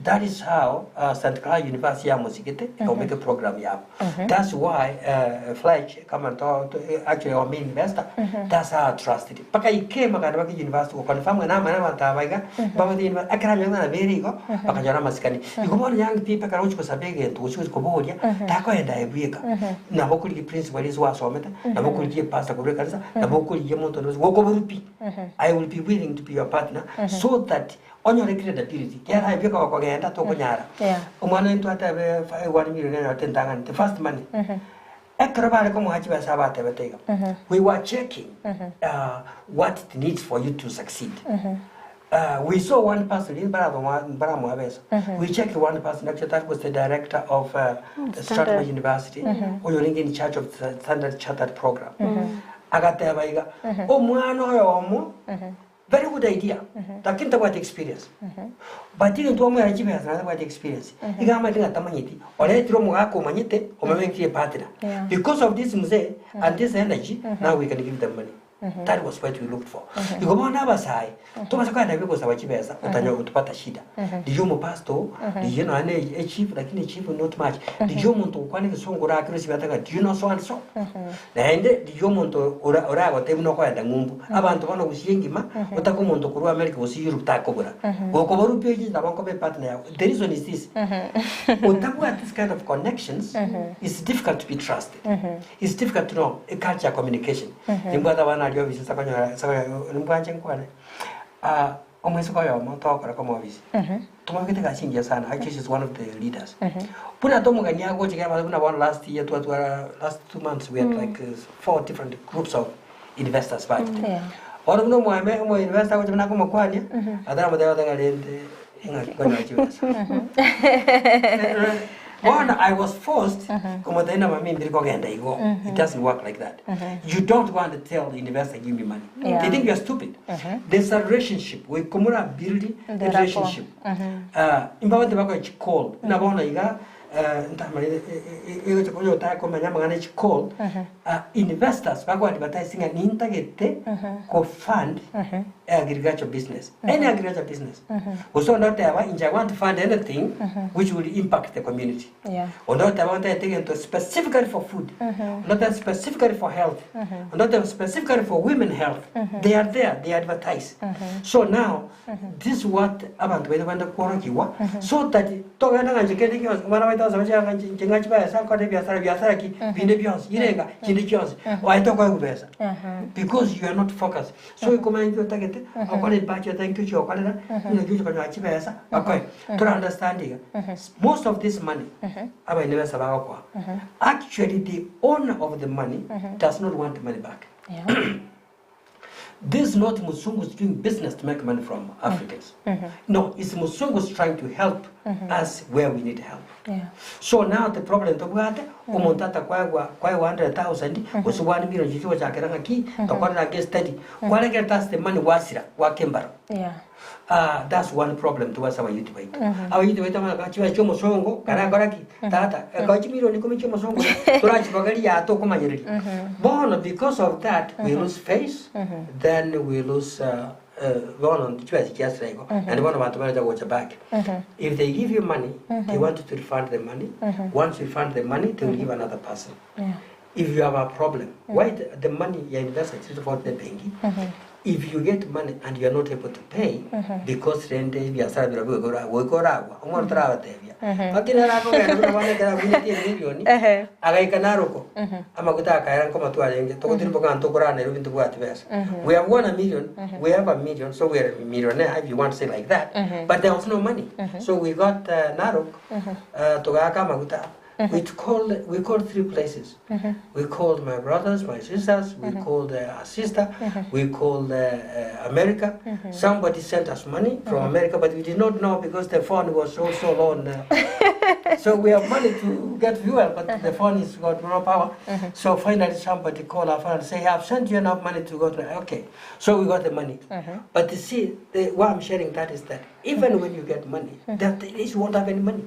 that is how uh, St. Clair University yamosigete ekomeka program yabo. That's why uh, Fletch kama to, to actually our main investor, that's how I trusted. Mpaka he came akagenda mpaka university go confirm ng'a namanya abanto aba iga, mbabwate university. Ekero anyora ng'a nabere igo, bakanyora amasikani. Igo bono young people ekero ogochi gosaba egento gose gochi koboria, takoenda aye bweka. Nabo okorigia principal ase gwasomete, nabo okorigia epastor korwa ekanisa, nabo okorigia omonto onde bonsi, gokoborwa pi, I will be willing to be your partner so that onyore credibility, ekiagera aye bweka gokogenda tokonyara. Omwana oye ntwatebe one million anyorete entang'ani, the first money, ekero bare komoa chibesa abatebete iga, we were checking what it needs for you to succeed. We saw one person in Baramwa Besa. We checked one person, actually that was the director of Strathmore University, oyo orenge in charge of the Standard Chartered program. Agateba iga, omwana oyomo, very good idea, lakini tabwati experience. But egento twamoera chibesa naende tabwati experience. Iga amanyete ng'a tamanyeti, oretire omogaka omanyete, omobekire partner. Because of this mzee and this energy, now we can give them money. That was what we looked for. Igo bono abasae, tobasa kogenda aria gosaba chibesa, otanyora gotobata shida. Rigia omopastor, rigia nonya na echief, lakini echief not much. Rigia omonto ogokwana egesongo orakere osibe ata ng'a do you know so and so? Naende rigia omonto ora oragotebie buna okoenda ng'umbu. Abanto bono gusii engima, otake omonto korwa America gose Europe takobora. Gokoborwa pi oche nabo nkoba epartner yago. The reason is this, otabwati this kind of connections, it's difficult to be trusted. It's difficult to know a culture ya communication. Nimbwate abana aria ofisi nsa konyora nsa konyora nimbwanche nkwane. Ah, omoiseke oyomo togokora koma ofisi. Tomobegete egasi engiya sana, actually she's one of the leaders. Buna tomogania agocha kera buna bono last year twatwara last 2 months we had like four different groups of investors bachete. Bono buna omwame omo investor agocha buna akomokwania, ataramotebia ng'a rende ing'aki konyora chibesa. Bono I was forced komotebia na mami ndiri kogenda igo. It doesn't work like that. You don't go and tell the investor give me money. They think you are stupid. There's a relationship. We komura build a The rapport. relationship. Imbabate bakoe chicall. Buna bono iga ntamanyete egocha konya otaka komanya amang'ana ya chicall. Investors bako advertise ng'a nintagete ko fund agriculture business. Any agriculture business. Gose onde oteba inche I want to fund anything which will impact the community. Onde oteba ntagete egento specifically for food. Onde oteba specifically for health. Onde oteba specifically for women health. They are there, they advertise. So now, this is what abanto baito bagenda kworokigwa so that togenda ng'a inche kende gionsi abana baito bonsi bache ng'a inche ng'a chibesa nkore ebiasara biasara ki binde bionsi irenga chinde chionsi oye tokoegwa besa because you are not focused. So okomanya inki otagete okore ebudget inki ochia gokorera ng'aki ochia konyora chibesa bakoe. Tora understand iga most of this money abaene besa bagokoa actually the owner of the money does not want the money back. This is not Musungus doing business to make money from Africans. No, it's Musungus trying to help us where we need help. So now the problem tobwate omonto atakoegwa koegwa 100,000 gose 1 million chichi gochakera ng'aki tokorera ake study kwaregera that's the money gwasira gwaka embaro. Ah, that's one problem towards abayouth baito. Abayouth baito bamanya chibesa chia omosongo karakora ki tata ekoe chimilioni ikomi chia omosongo torachibogeria yaa tokomanyereria. Bono because of that we lose face then we lose bono chibesa chiasira igo naende bono abanto barecha gocha back. If they give you money they want you to refund the money. Once you refund the money they will give another person. If you have a problem, why the money ya investor chiri tofauti ne benki. If you get money and you are not able to pay because rende ebiasara bira bigokora goika oragwa omwana torabatebia lakini arakogenda buna bono ekero abunetie emilioni agaika Naroko amaguta akaera nkomatwa arenge togotirimboka ng'a ntokorara Nairobi ntobwati besa. We have won a million, we have a million, so we are a millionaire if you want to say like that, but there was no money. So we got Narok, togaaka amaguta. We called three places. We called my brothers, my sisters, we called our sister, we called America. Somebody sent us money from America, but we did not know because the phone was also on. So we have money to get fuel, but the phone is got no power. So finally somebody called our phone and say, I've sent you enough money to go to, okay. So we got the money. But you see, why I'm sharing that is that even when you get money, that is won't have any money.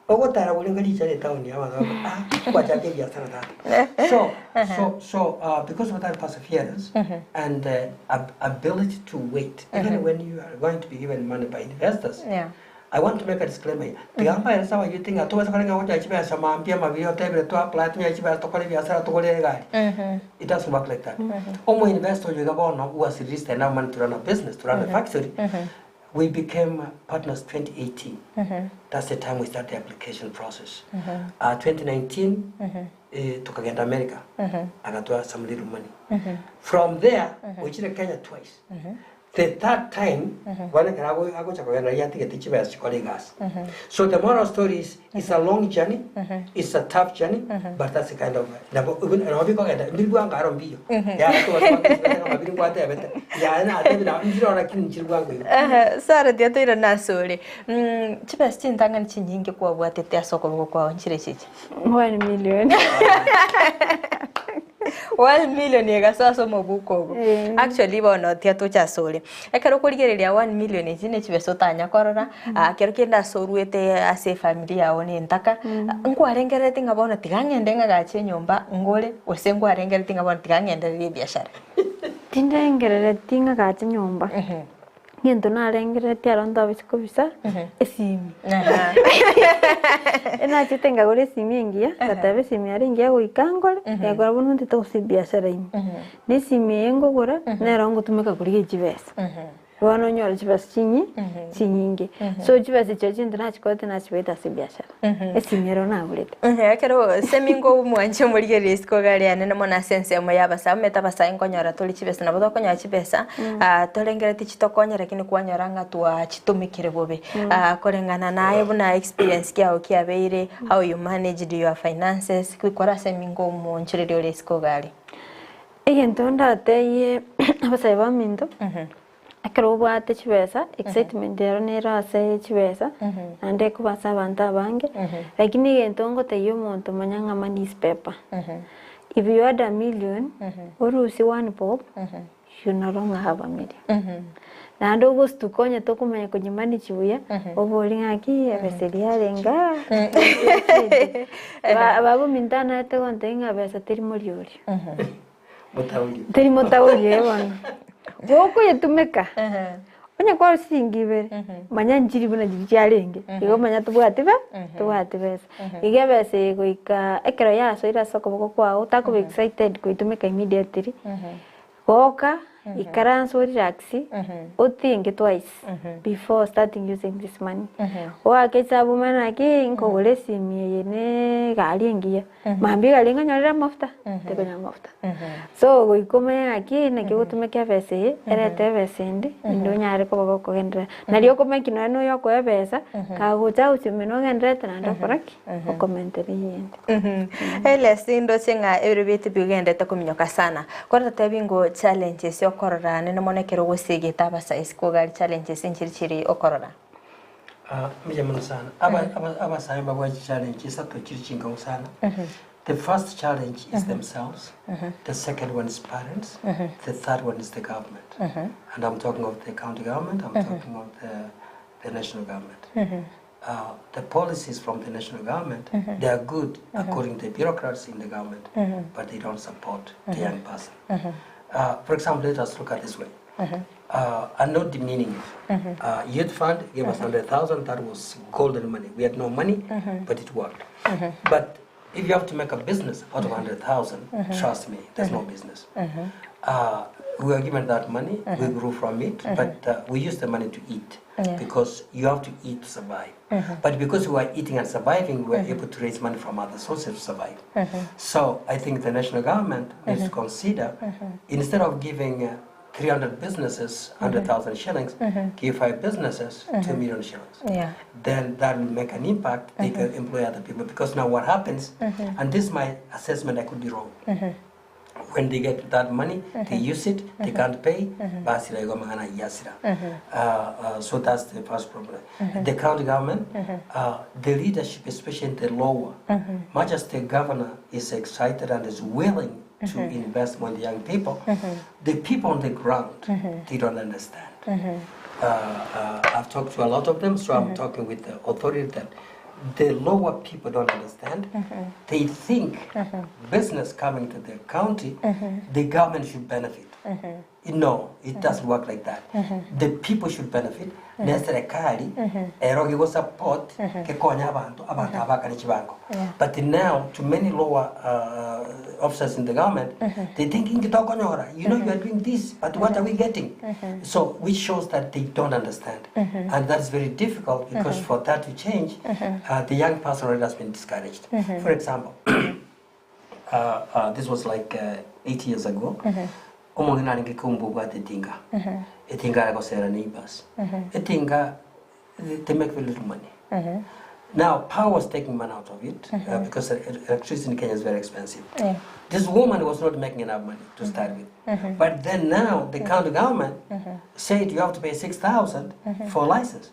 Ogotara gorenga richa etown ya abanto bakoba ah kwachaka ebiasara tata. So so so because of that perseverance and ability to wait even when you are going to be given money by investors. I want to make a disclaimer here. Tiga mbaerese abayuti ng'a tobasa kore ng'a gochaka chibesa mambia mabia otebire to apply tonyore chibesa tokore ebiasara togore egari. It doesn't work like that. Omo investor oyo iga bono who has released enough money to run a business, to run a factory, we became partners 2018. That's the time we started the application process. 2019, tukagenda America, akatoa some little money. From there, we Kenya twice. The third time, bono ekero agocha kogenda riria atigete chibesa chikore egasi. So the moral story is, it's a long journey, it's a tough journey, but that's the kind of, nabo even nabo bikogenda mbiri bwango aro mbiyo. Yaya togoteba ng'a ng'a mabiri ngwatebete, yaya natebire nabo nchire oro lakini nchire bwango igo. Ehe, Sarah tiga toirane ase ore. Chibesa chintang'ani chinyinge kwabwatete ase okoboko kwao nchire chichi? 1 million. 1 million egasoa ase omobuko obo. Eh. Actually bono tiga toche ase ore. Ekero okorigereria 1 million echi ne chibesa otanya korora, kero kende ase oruete ase efamiri yago na entaka, nkwarengerereti ng'a bono tiga ng'ende ng'agache enyomba ngore, gose nkwarengerereti ng'a bono tiga ng'endererie ebiashara. Tindengerereti ng'a gache nyomba, egento narengereretie aro ntobisa kobisa, esimi. Enachete nkagora esimi engiya, ngateba esimi ere engiya goika ngore, egakora bono ntete gose ebiashara ime. Na esimi eye nkogora, nero ngotumeka korigia chibesa. Bono onyore chibesa chinyi chinyinge. So chibesa echio chinto nachikorete nachibegete ase ebiashara. Esimi ero nagorete. Ekero semingo omwanche omorigereria isiko iga riane nemo nase ensemo ya abasae omanyete abasae nkonyora tore chibesa nabo tokonyora chibesa torengereti chitokonye lakini kwanyora ng'a twachitumekire bobe. Koreng'ana naye buna experience kiago kiabeire how you managed your finances kwikora ase emingo omoonchoreria ore isiko iga aria. Egento ndatebie abasae baminto, ekero obwate chibesa, excitement ero nere ase chibesa, naende ekoba ase abanto abange, lakini egento ngotebia omonto manya ng'a money is paper. If you had a million, orusie one bob, you no longer have a million. Naende ogostuka onye tokomanya konyemanage buya, oborie ng'aki ebesa eria yarenge aa, Ba- babominto anaete gontebia ng'a besa teri moriorio. Motauri. Teri motauri eh bono. Gokoyetumeka, onye kwarwa chiringi ibere, manya nchiri buna chiria chiarenge, igo manya tobwati be, tobwati besa. Iga ebesa eye goika ekero yasoire ase okoboko kwago, otakoba excited koitumeka immediately, goka, ikaransa orelax, othink twice before starting using this money. Oake esabu omanye naki nkogora esimi eye ne egari engiya, mambia egari nkonyorere amafuta? Tikonyora amafuta. So goika omanye ng'aki naki ogotumeka ebesa eye, erete ebesa ende, naende onyare koba gokogenderera. Nario okomaki nonye na oyo okoa ebesa, kagocha agochia menu ogendererete naende okora ki? Okomentera eyende. Elias ndoche ng'a ebiro biaito bigenderete kominyoka sana. Kore totebi ngo challenges okorora nene mono ekero ogosiegete abasae isiko iga aria challenges nchiri chiri okorora? Ah, mbuya mono sana. Aba- aba- Abasae mbabwate challenge isato chiri chinkong'u sana. The first challenge is themselves, the second one is parents, the third one is the government. And I'm talking of the county government, I'm talking of the, the national government. The policies from the national government, they are good according to the bureaucrats in the government, but they don't support the young person. For example, let us look at this way. I'm not demeaning it. Youth Fund gave us 100,000. That was golden money. We had no money, but it worked. But if you have to make a business out of 100,000, trust me, there's no business. We were given that money, we grew from it, but we used the money to eat because you have to eat to survive. But because we were eating and surviving, we were able to raise money from other sources to survive. So I think the national government needs to consider, instead of giving 300 businesses 100,000 shillings, give 5 businesses 2 million shillings. Then that will make an impact. They can employ other people. Because now what happens, and this is my assessment, I could be wrong. When they get that money, they use it, they can't pay, basira igo mang'ana yasira. So that's the first problem. The county government, the leadership, especially in the lower, much as the governor is excited and is willing to invest more in the young people, the people on the ground, they don't understand. I've talked to a lot of them, so I'm talking with the authority that the lower people don't understand. They think business coming to the county, the government should benefit. No, it doesn't work like that. The people should benefit. Ne serikali ero gigo support kekonya abantu abantu abakare chibango. But now to many lower officers in the government, they think ingitokonyora, you know you are doing this, but what are we getting? So which shows that they don't understand. And that's very difficult because for that to change, the young person already has been discouraged. For example, this was like 8 years ago. Omong'ina arenge keumbu obwate etinga. Etinga are gosera neighbors. Etinga, they make very little money. Now, power was taking money out of it because electricity in Kenya is very expensive. This woman was not making enough money to start with. But then now, the county government said you have to pay 6,000 for a license.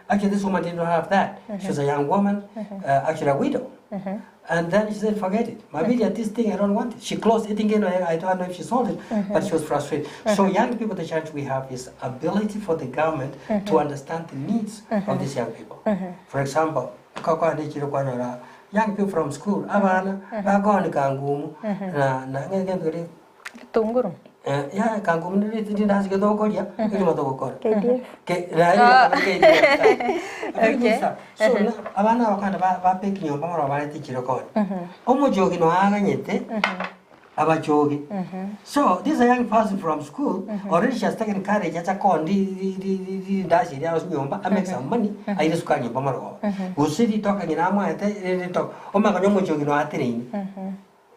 Actually, this woman did not have that. She was a young woman, actually a widow. And then she said, forget it. Maybe this thing, I don't want it. She closed it again. I don't know if she sold it, but she was frustrated. So young people, the challenge we have is ability for the government to understand the needs of these young people. For example, young people from school, abana, bagoni kangumu, na, na, Tunguru. Eh, ya kango mune rindasi getokoria ekero togokora. KDF. Ke ra KDF. Okay. So na abana abakanda ba ba peki nyomba maro barete chirokoni. Omojogi no aganyete abajogi. So this is a young person from school already she has taken courage acha kondi rindasi ria nyomba a make some money aire sukari nyomba maro. Gose ritoka ngina amwete ritoka omaganya omojogi no atereine.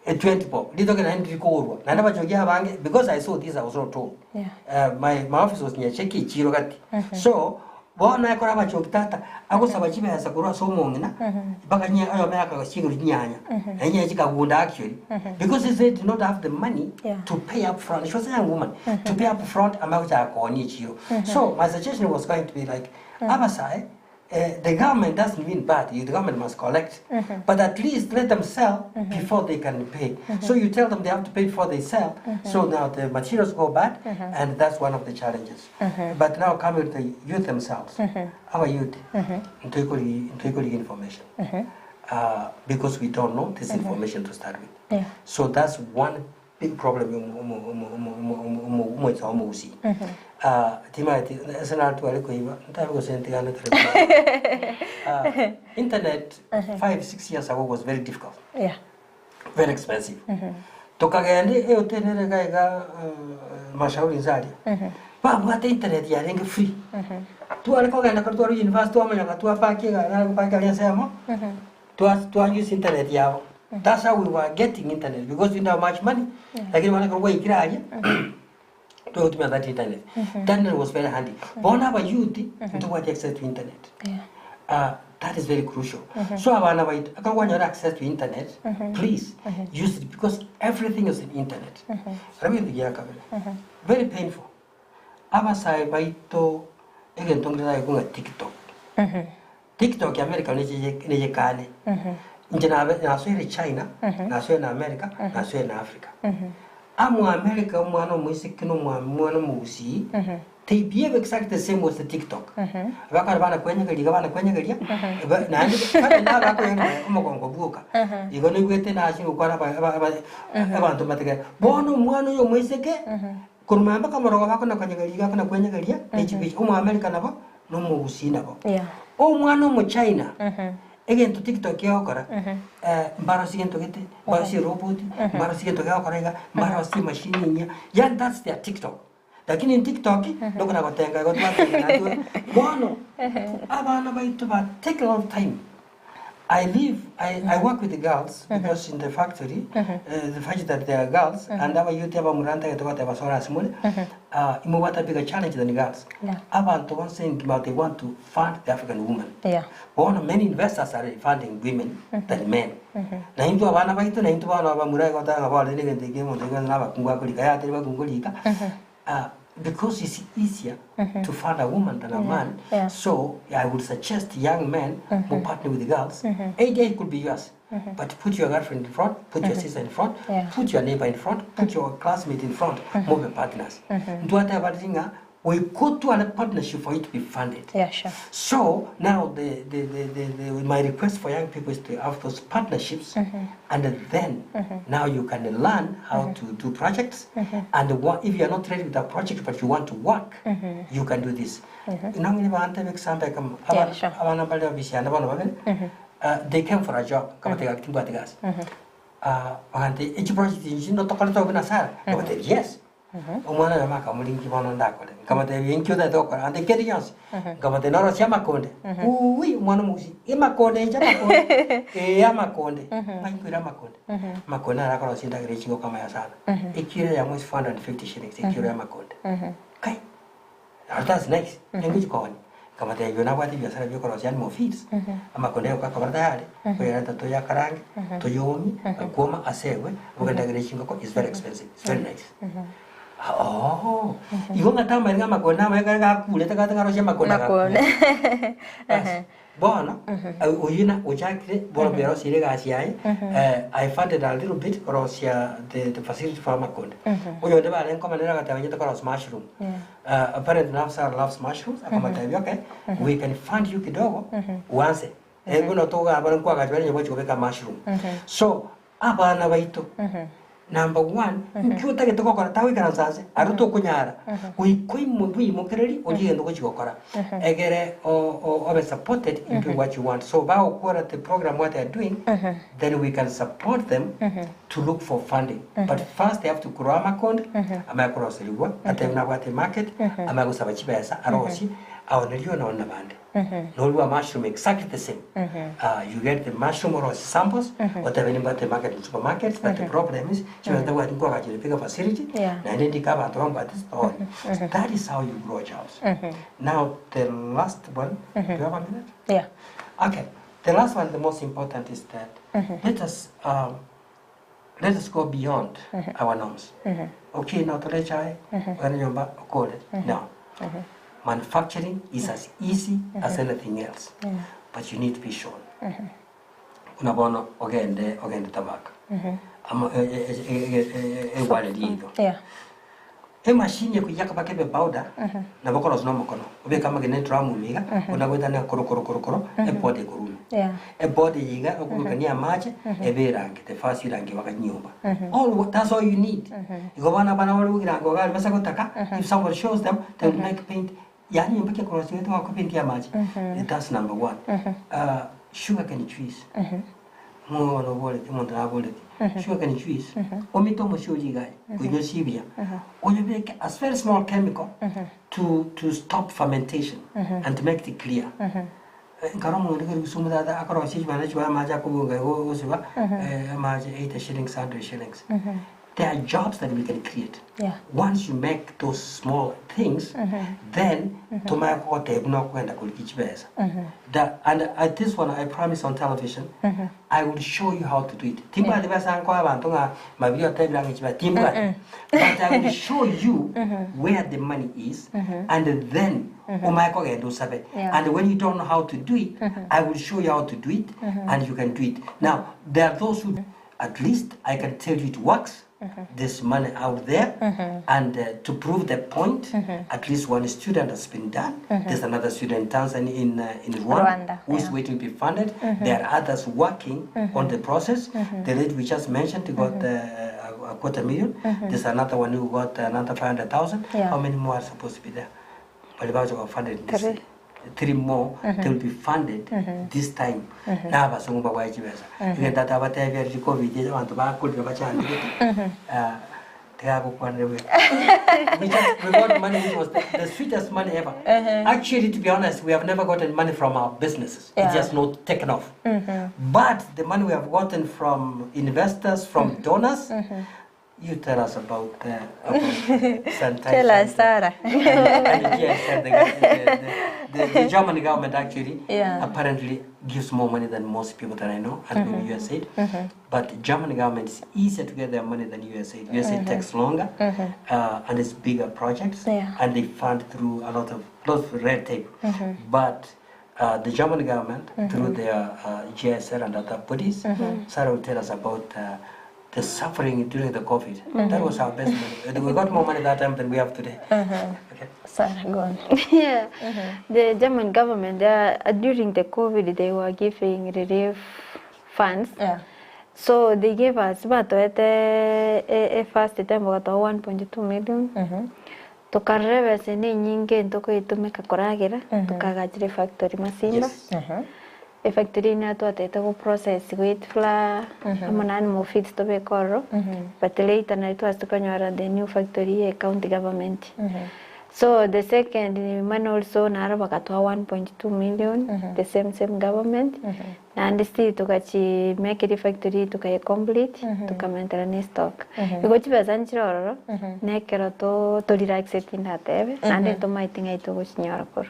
A 20 bob ritoke naende rikogorwa naende abachogi abange because I saw this I was not told. Yeah. My office was Nyacheki echiro gati. So bono ekora abachogi tata agosaba chibesa korwa ase omong'ina mpaka nye oyome akagachigoro chinyanya na chinyanya chikagunda actually because they did not have the money to pay up front. She was a young woman to pay up front amagochaka koonia echiro. So my suggestion was going to be like abasae the government doesn't mean bad. The government must collect. But at least let them sell before they can pay. So you tell them they have to pay before they sell. So now the materials go bad, and that's one of the challenges. But now coming to the youth themselves, our youth, ntoikoli information. Because we don't know this information to start with. Yeah. So that's one big problem. Timati esenatu alikuiba ntabikosentigana internet 5 6 years ago was very difficult, Yeah. very expensive. Tukagenda eotenere gaiga mashauri nzaria babwate internet yarenge free tware kogenda kori tware university twamenyaga twapaki igana gupaki aria ensemo twa twa use internet yabo. That's how we were getting internet, because we didn't have much money, lakini wana kwa ikira aria twagutumia that internet. That internet was very handy. Bona aba youth ntobwate access to internet. That is very crucial. So abana baitu akangwanyora access to internet, please use it because everything is in internet. Rabintu gya kabere very painful. Abasae baito egento ngirira kunga TikTok. TikTok ya America neyekane nje nasoire China, nasoire na America, nasoire na Africa. Amu America omwana omoiseke na omwana omogusii they behave exactly the same as the TikTok. Bakara bana kwenyegeria bana kwenyegeria naende bakoyengeria omogongo bwoka igo nigwete nachi gokora abanto batige bono omwana oyo omoiseke koruma mpaka morogo bakona kwenyegeria gakona kwenyegeria nechibicha omo America nabo nomogusii nabo. Omwana omo China egento TikTok yagokora mbarosi gento gete mbarosi robot mbarosi gento gyagokora iga mbarosi machine inya yani that's their TikTok. Lakini in TikTok ndokona gotenga igo twatenga bono abana baitu ba take a lot of time. I live, I work with the girls because in the factory, the fact that they are girls, and our youth have a muranta get basora small, imubata bigger challenge than the girls. Abantu one saying about they want to fund the African woman. Bono many investors are funding women than men. Na into abana baitu na into abana bamurai gotanga bale ni gente ke mo na bakungwa kulika ya teri bakungulika. Because it's easier to fund a woman than a man. So I would suggest young men who partner with the girls. AJ could be yours, but put your girlfriend in front, put your sister in front, put your neighbor in front, put your classmate in front, move partners. Ntuata abaringa, we go to a partnership for it to be funded. Yeah, sure. So now the my request for young people is to have those partnerships, and then now you can learn how to do projects. And if you are not ready with a project but you want to work, you can do this. Nangini baante example kama abana bale abisiana bana babele, they came for a job kama tega timba tegas. Bagante each project inji no tokala to na sara. Kama te yes. Omwana yama kamulingi bono ndakole. Kama te yenkyo da tokora ande keri yonse. Kama te noro sia makonde. Uwi omwana musi. E makonde enja makonde. E ya makonde. Mainkwira makonde. Makonde arakora sinda gere chingo kama ya sana. Ekiro ya mwezi 450 shillings ekiro ya makonde. Kai. That's nice. Nenguji koni. Kama te yona bwati biashara byokora sia mo feeds. Amakonde yo kakabara tayari. Kuyareta to yakarange, to yomi, kuoma asewe, bugenda gere chingo ko is very expensive. It's very nice. Oh, igo ngatama nga makona ma ga kule ta ga rosia makona ga. Makona. Bono oyina ochakire bono bero sire ga siai. I funded a little bit rosia the facility for makonde. Oyo de ba len komanera ga tawanya to rosia mushroom. Apparently Nafsar loves mushrooms. Akamata okay. We can fund you kidogo once. Ego no toga abana kwa ga jwale nyobo chobeka mushroom. So abana baito. Number one, nki otagete gokora tagoikaransa ase aria tokonyara goika oimo bweimokereri orie egento ogochi gokora egere o- o- obe supported in doing what you want. So bagokora the program what they are doing then we can support them to look for funding. But first they have to grow amakonde amanye koroserigwa atebe nabwate emarket amanye gosaba chibesa arosie aonerie one na bande. Norua mushroom exactly the same. You get the mushroom or samples, otebe nimbwate market in supermarkets, but the problem is chibesa ntabwati nkoagachera bigger facility, Yeah. naende ndike abanto bambwate story. That is how you grow jobs. Now the last one, do you have a minute? Yeah. Okay. The last one, the most important is that let us let us go beyond our norms. Okay, now tole chai, wena nyumba okole. No. Manufacturing is as easy as anything else. But you need to be shown. Unabono ogende ogende tabaka. Ama egware rigo. Yeah. Emashini ekuyaka bakebe powder nabo korosi nomokono obeka amagena edrum iga onagwetania koro koro koro koro epod ekoruma Yeah. ebody yiga okubekania amache ebe erangi the first irangi bakanyomba all that's all you need igo bana bana bari kugirango gari basa gotaka if somebody shows them they will make paint yani nyumba ke korosi wetu wako paint ya maji that's number one sugar cane juice mwono bolete omonto nabolete sugar cane juice omite omosie oria iga koinywa sibia oyobeke a very small chemical to to stop fermentation and to make it clear. Nkaro omonto keri Kisumu tata akorosia chibando chibaye amache akobunga igo gosiba amache 80 shillings 100 shillings. There are jobs that we can create. Yeah. Once you make those small things, then tomaya kogotebia nokogenda koriki chibesa. That, and this one I promise on television, I will show you how to do it. Timbwati besa nkoa abanto ng'a mabiri otebire ang'e chibesa, timbwati. But I will show you where the money is, and then omaye kogenda osabe. Yeah. And when you don't know how to do it, I will show you how to do it, and you can do it. Now, there are those who, at least I can tell you it works. There's money out there, and to prove the point, at least one student has been done. There's another student in Tanzania, in Rwanda, Rwanda, who is yeah. waiting to be funded. There are others working on the process. The lady we just mentioned got a quarter million. There's another one who got another 500,000. Yeah. How many more are supposed to be there? But about got funded this Three. Three more, they will be funded this time. Na abasongo bagwaye chibesa. Tata batebia ri covid abantu bakurire bachandikete. Tigagokwanire bwe. We just we got money which was the sweetest money ever. Actually, to be honest, we have never gotten money from our businesses. Yeah. It's just not taken off. But the money we have gotten from investors, from donors, you tell us about sanitization. Tell us, Sarah. And the GSM, the German government actually Yeah. apparently gives more money than most people that I know, and maybe USAID. But the German government is easier to get their money than USAID. USAID takes longer, and it's bigger projects, Yeah. and they fund through a lot of red tape. But the German government, through their GSR and other bodies, Sarah will tell us about the suffering during the COVID. That was our best money. We got more money that time than we have today. Okay. Sarah, go on. Yeah, the German government, during the COVID, they were giving relief funds. Yeah. So they gave us batoete e first time bagatoa 1.2 million. Tukarora besa ni nyinge ntukuitumika kuragira tukagachira factory Masimba. Yes. E factory ni twatete go process wheat flour amo na animal feeds tobekoro. But later na twasi tukanyora the new factory ye county government. So the second money also naro bakatoa 1.2 million, the same government. And still tukachi make it factory tukai complete tukamentera ni stock. Igo chibesa nchirororo nekero to to relax tindatebe nande to maitinga ituguchinyora koro.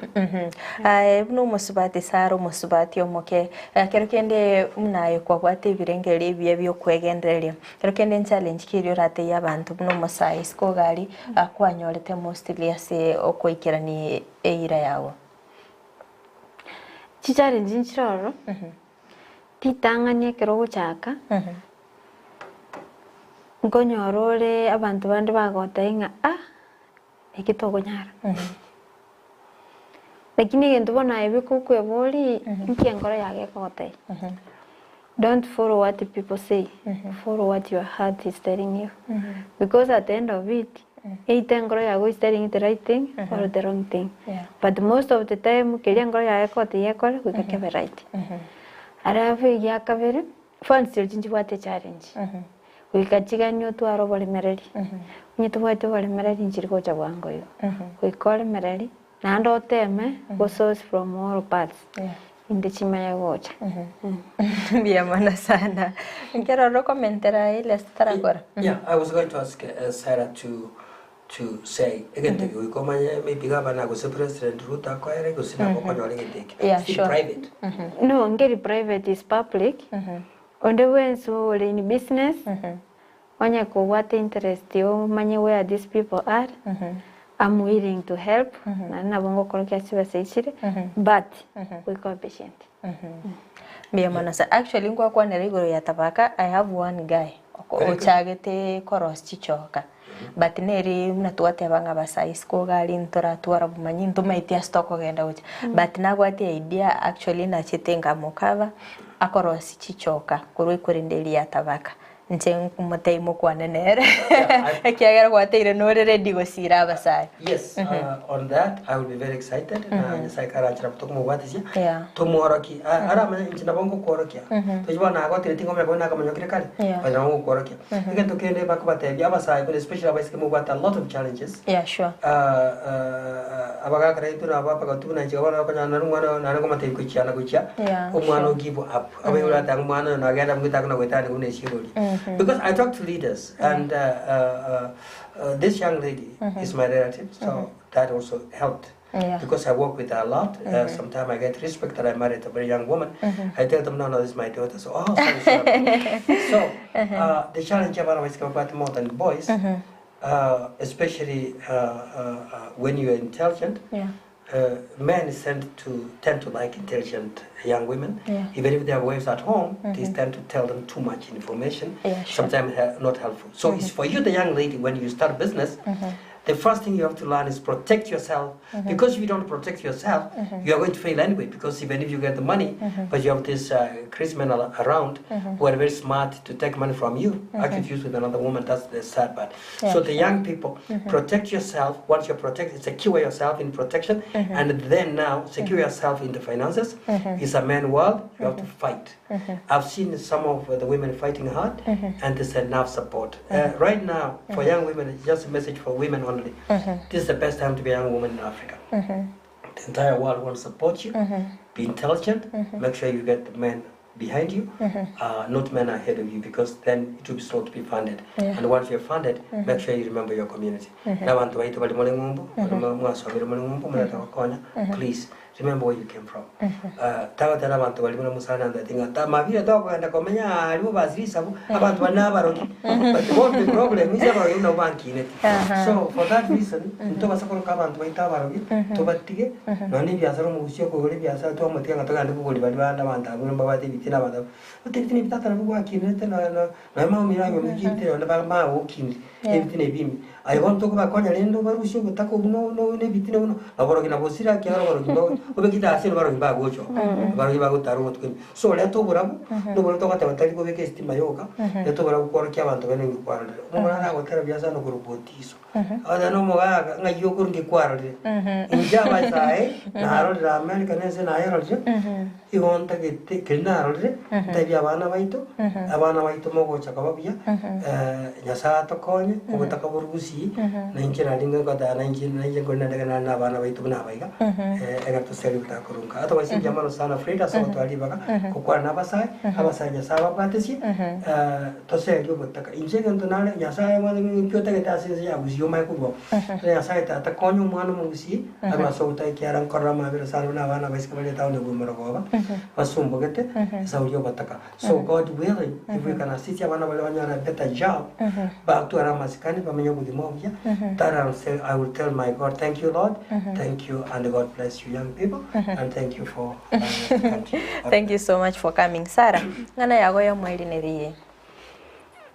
Aye, buna omosubati Sara omusubati omoke kero kende munaye kwabwate ebirengeri ebiya biokwegendereria kero kende nchallenge keri orateiye abanto buna omosae isiko ogari kwanyorete mostly ase okoikerania eira yago. Chichallenge nchirororo titang'ani ekero ogochaka nkonyora ore abanto bande bagotebia ng'a ah eki tokonyara lakini egento bono aye bikokwebori nki enkoro yago ekogotebia. Don't follow what people say, follow what your heart is telling you. Because at the end of it, either enkoro yago is telling you the right thing or the wrong thing. Yeah. But most of the time, keria enkoro yago ekotebia ekore, goika kebe right. Alafu egia kabere, funds chirochio nchibwate challenge. Goika chiganie otware oboremereri. Onye tobwati oboremereri nchiri gocha bwango igo. Goika oremereri, naende oteme, go source from all parts. Yeah. Inde chimanye gocha. Mbuya mono sana. Nkero ore okomentera Elias totarakora. Yeah, I was going to ask Sarah to to say egento eke goika omanye maybe gavana gose president Ruto akoere gose nabo okonyora egento eke. Yeah, Still sure. private. No, nkeri private is public. Onde bwensi ore in business, onye kobwate interest omanye where these people are, I'm willing to help, naende nabo ngokorokia chibesa echire, but goika obe patient. Mbuya mono sana. Actually ngwakwanera igoro ya Tabaka, I have one guy oko- Very good. ochagete koros chichoka but neri buna twateba ng'a abasae isiko iga aria ntoratwara bomanyi ntomaeti ase tokogenda gochia but nabwate idea actually nachete nkamokaba akorosia chichoka korwa ekorende eria ya Tabaka. Inche nkomotebia mokwane nere Yeah, I- ekiagera gwateire nore ready gosira abasae. Yes, on that I will be very excited na Nyasaye karanchera tokomobwatisia Yeah. tomworokie aramanye inche nabo ngokworokia tochi bono nagotire tingomanya koba nakamanyokire kare Yeah. but nabo ngokworokia egento kende bakobatebia abasae buna especially abaiseke mobwate a lot of challenges Yeah, sure. Abagaka naintwe nabo abagatu buna inche bono okonyora nare omwana nare ngomotebi gochia na gochia Yeah, omwana sure. o give up abaibori bateba ng'a omwana oyo nagenda mwete akona goetania buna esirori because I talk to leaders and this young lady is my relative so that also helped Yeah. because I work with her a lot. Sometimes I get respect that I married a very young woman. I tell them, no, no, this is my daughter. So, oh, sorry, sorry. So, the challenge about is about more than boys, especially when you are intelligent. Yeah. Men tend to like intelligent young women. Yeah. Even if they have wives at home, they tend to tell them too much information. Yeah, sure. Sometimes not helpful. So it's for you, the young lady, when you start business, the first thing you have to learn is protect yourself. Because if you don't protect yourself, you are going to fail anyway. Because even if you get the money, but you have these crazy men around who are very smart to take money from you, actually use with another woman, that's the sad part. Yeah, So the young people, protect yourself. Once you're protected, secure yourself in protection, and then now secure yourself in the finances. It's a man world, you have to fight. I've seen some of the women fighting hard, and there's enough support. Right now, for young women, it's just a message for women only. This is the best time to be a young woman in Africa. The entire world wants to support you. Be intelligent. Make sure you get the men behind you, not men ahead of you, because then it will be slow to be funded. Yeah. And once you're funded, make sure you remember your community. Nabantu baito bali mole ng'umbu, bali mwasomire mole ng'umbu, mureta gokonya, please remember where you came from. Tabatera abantu bali muna musana ndatinga ta mabire tokogenda komenya aribo basirisabu abantu bali nabarogi but what the problem is abarogi nabo bankinete. So for that reason ntobasa koroka abantu baito abarogi tobatige nonye ebiasara omogusia okogora ebiasara twamotiga ng'a togende kogori bari bande abanto abwo mbabwate ebitina abanto abwo ot ebitina ebi tata nabwo gwakinete na na nonya maumire anyomire ebitina naende magokinire ebitina ebime. Aye bono tokobakonya rende obarusie obotaka obwo no no na ebitina buna oborogi nabo osire ekiagera oborogi mbo obekire ase abarogi mbagocha oo, abarogi bagotara obotuko ime. So reta oborabu, na oborabu togoteba tari kobeka estima yoka, reta oborabu kworokia abanto bene ng'ai kwarorire. Omwana nagotera buya sana okorokwa otiso, agotebi na omogaka ng'ai okorwa ng'ai kwarorire. Inche abasae, narorire America na ense nayerorire, igo ntagete keri narorire, ntebie abana baito, abana baito mogocha koba buya, Nyasaye atokonye, obotaka borwe gusii, na inche nari ngoteba na inche na inche nkore nandege nare na abana baito buna aba iga, ekero toseria obotaka korwa nka. Otherwise mbuya mono sana Frida ase ogotwara ribaga, gokwana na abasae, abasae Nyasaye ababwatesie, toserie obotaka. Inche egento nare Nyasaye abwate ng'aki otagete ase ense ya gusii omanye korwa oo. Nyasaye tata konya omwana omogusii, arwe ase obotaka ekiagera nkorora amabera sana buna abana abaiseke bare etown ya Morogoba, basumbogete, esauri y'obotaka. So God willing, if we can assist abana baria banyore a better job, batware amasikani, bamenye obogima obuya, that I will say, I will tell my God, thank you Lord, thank you and God bless you young people, and thank you for allowing us to come to you. God Thank you so much for coming. Sarah, ng'ana yago y'omoerio neri eye.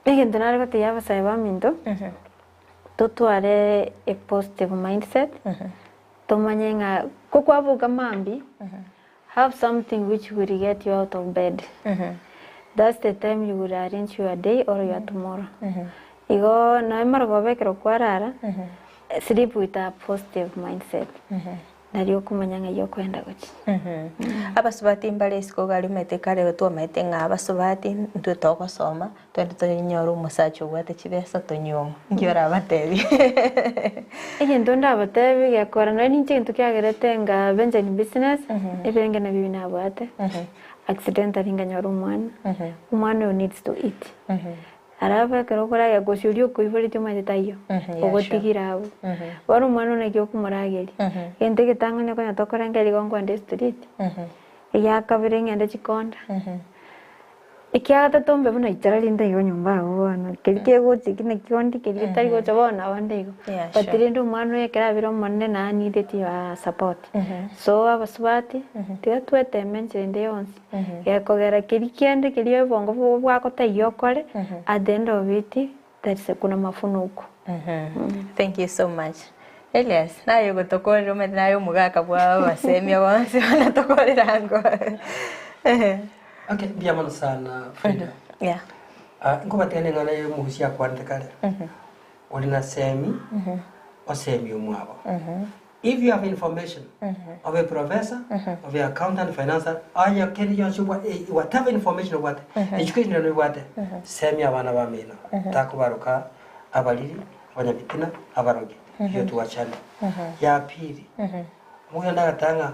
Egento nare gotebia abasae baminto, totware a positive mindset, tomanye ng'a ko kwaboka mambia, have something which will get you out of bed. That's the time you will arrange your day or your tomorrow. Igo nonya marogoba ekero kwarara, sleep with a positive mindset. Nario okomanya ng'ai okoenda gochia. Abasubati mbare isiko iga riomete kare twamaete ng'a abasubati intwe togosoma twende tonyore omosacha obwate chibesa tonyuomwe. Inki orabatebie? Egento ndabatebie gekora nonye ninche egento kiagerete nga venture in business, ebirenge nabio ebi nabwate, accidentally nkanyora omwana, omwana oyo needs to eat. Alafu ekero okoragera gose oria okoiboretie omanyete taiyo, ogotigire abwo. Bono omwana one naki okomorageria? Egento egetang'ani okonyora tokorengereria igo nkoenda estreet, egia kabere ng'ende chikonda, ekia gatato mbe buna ichara rinde igo nyomba abwo bono, keria kegocha eki naki onde keria getari gocha bono nabo nde igo. But rende omwana oyo ekero abire omonene naye needed your support. So abasubati, tiga tweteme enchera ende yonsi. Gekogera keria kende keria obongo bobo bwagotaiyo okore, at the end of it, there is a kuna mafuno huko. Thank you so much. Elias, naye ogotokorera omanyete naye omogaka bwa abasemia bonsi bono tokorera ango. Okay, mbuya mono sana Frida. Yeah. Ah, nkobatigana eng'ana ya omogusi akwanete kare. Ore na semi, osemie omwabo. If you have information of a professor, of a accountant, financer, aye kende gionsi obwa eh, whatever information obwate, education ere obwate, semia abana bamino, takobaroka abariri, abanyabitina, abarogi, hiyo tuachane. Ya pili, omogenda agateba ng'a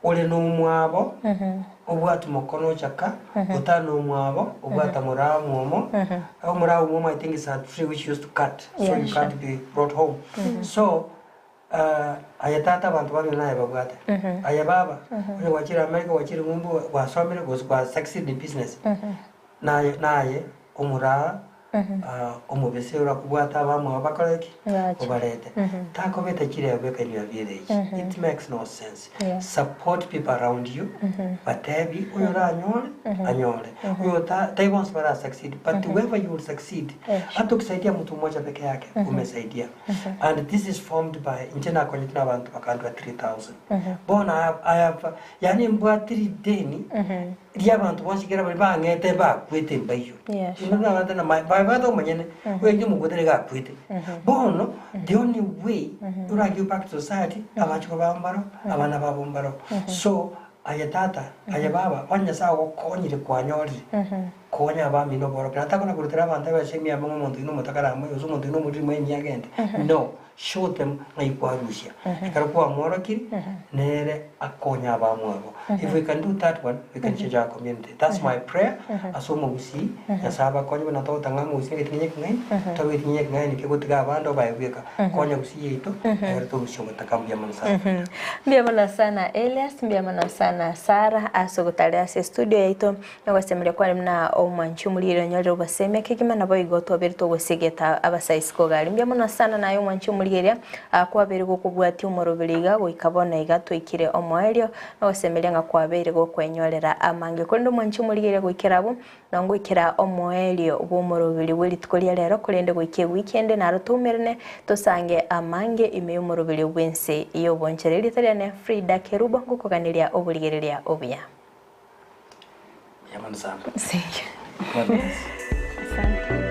ore nomwabo, obwate mokono ochaka, otari nomwabo, obwata moraa mwomo, omoraa omwomo I think is a tree which used to cut, so Yeah, you sure. can't be brought home. So, Aye tata abanto bamino naye babwate. Aye baba, onye gwachire America, gwachire ng'umbu, gwasomire gose gwa succeed in business, naye naye omoraa omobese orakobwate abamwabo bakore ki? Bache. Obarete. Takobeta chirebu ekenywa village. It makes no sense. Yeah. Support people around you, batebi oyo oranyore, anyore. Oyo ota tai bonsi bara succeed, but whoever you will succeed, hata ukisaidia mtu mmoja peke yake, umesaidia. And this is formed by inche nakonyete na abanto bakandua 3000 bono I have, I have, yani mbwate rideni ria abanto bonsi kera bari bang'ete bakwete mbaiyo Yeah, sure. Inwe nabate na ma- babate omonyene oyo inche omokwete niga akwete bono the only way ora give back to society abachukuru babo mbaro abana babo mbaro so aye tata aye baba onye nyasaye ogokonyire kwanyorire Konya abamino oborokia. Na takona korutera abanto ebesa emiamo ng'a omonto oyio nomotakara amoe, gose omonto oyio nomoriri moe emiya agende. No, show them ng'ai kwarusia. Ekero kwamworokirie, nere akonye abamwabo. If we can do that one, we can change our community. That's my prayer ase omogusii, Nyasae abakonye buna togotang'a omogusii na egetinginye ekeng'aini, tobe egetinginye ekeng'aini kegotiga abande obae bweka. Konya gusii yaito, egere torusie omotaka mbuya mono sana. Mbuya mono sana Elias, mbuya mono sana Sarah ase ogotarera ase estudio yaito. Nogosemeria kware buna omwanchi omoriri onyorire obosemia kegima naboigo twabeire togosegeta abasaisi kogari. Mbuya mono sana naye omwanchi omorigereria kwabeire gokobwatia omoroberi iga goika bono iga twaikire omoerio nogosemeria ng'a kwabeire gokwenyorera amange. Korende omwanchi omorigereria goikera abwo nongoikera omoerio bw'omoroberi bwe rituko ria rero korende goika ewiki ende naro toumerane tosange amange ime y'omoroberi bw'ense y'obonchore. Erieta riane Frida Kerubo ngokoganeria oborigereria obuya. Mbuya mono sana. Thank you. God bless. Asante.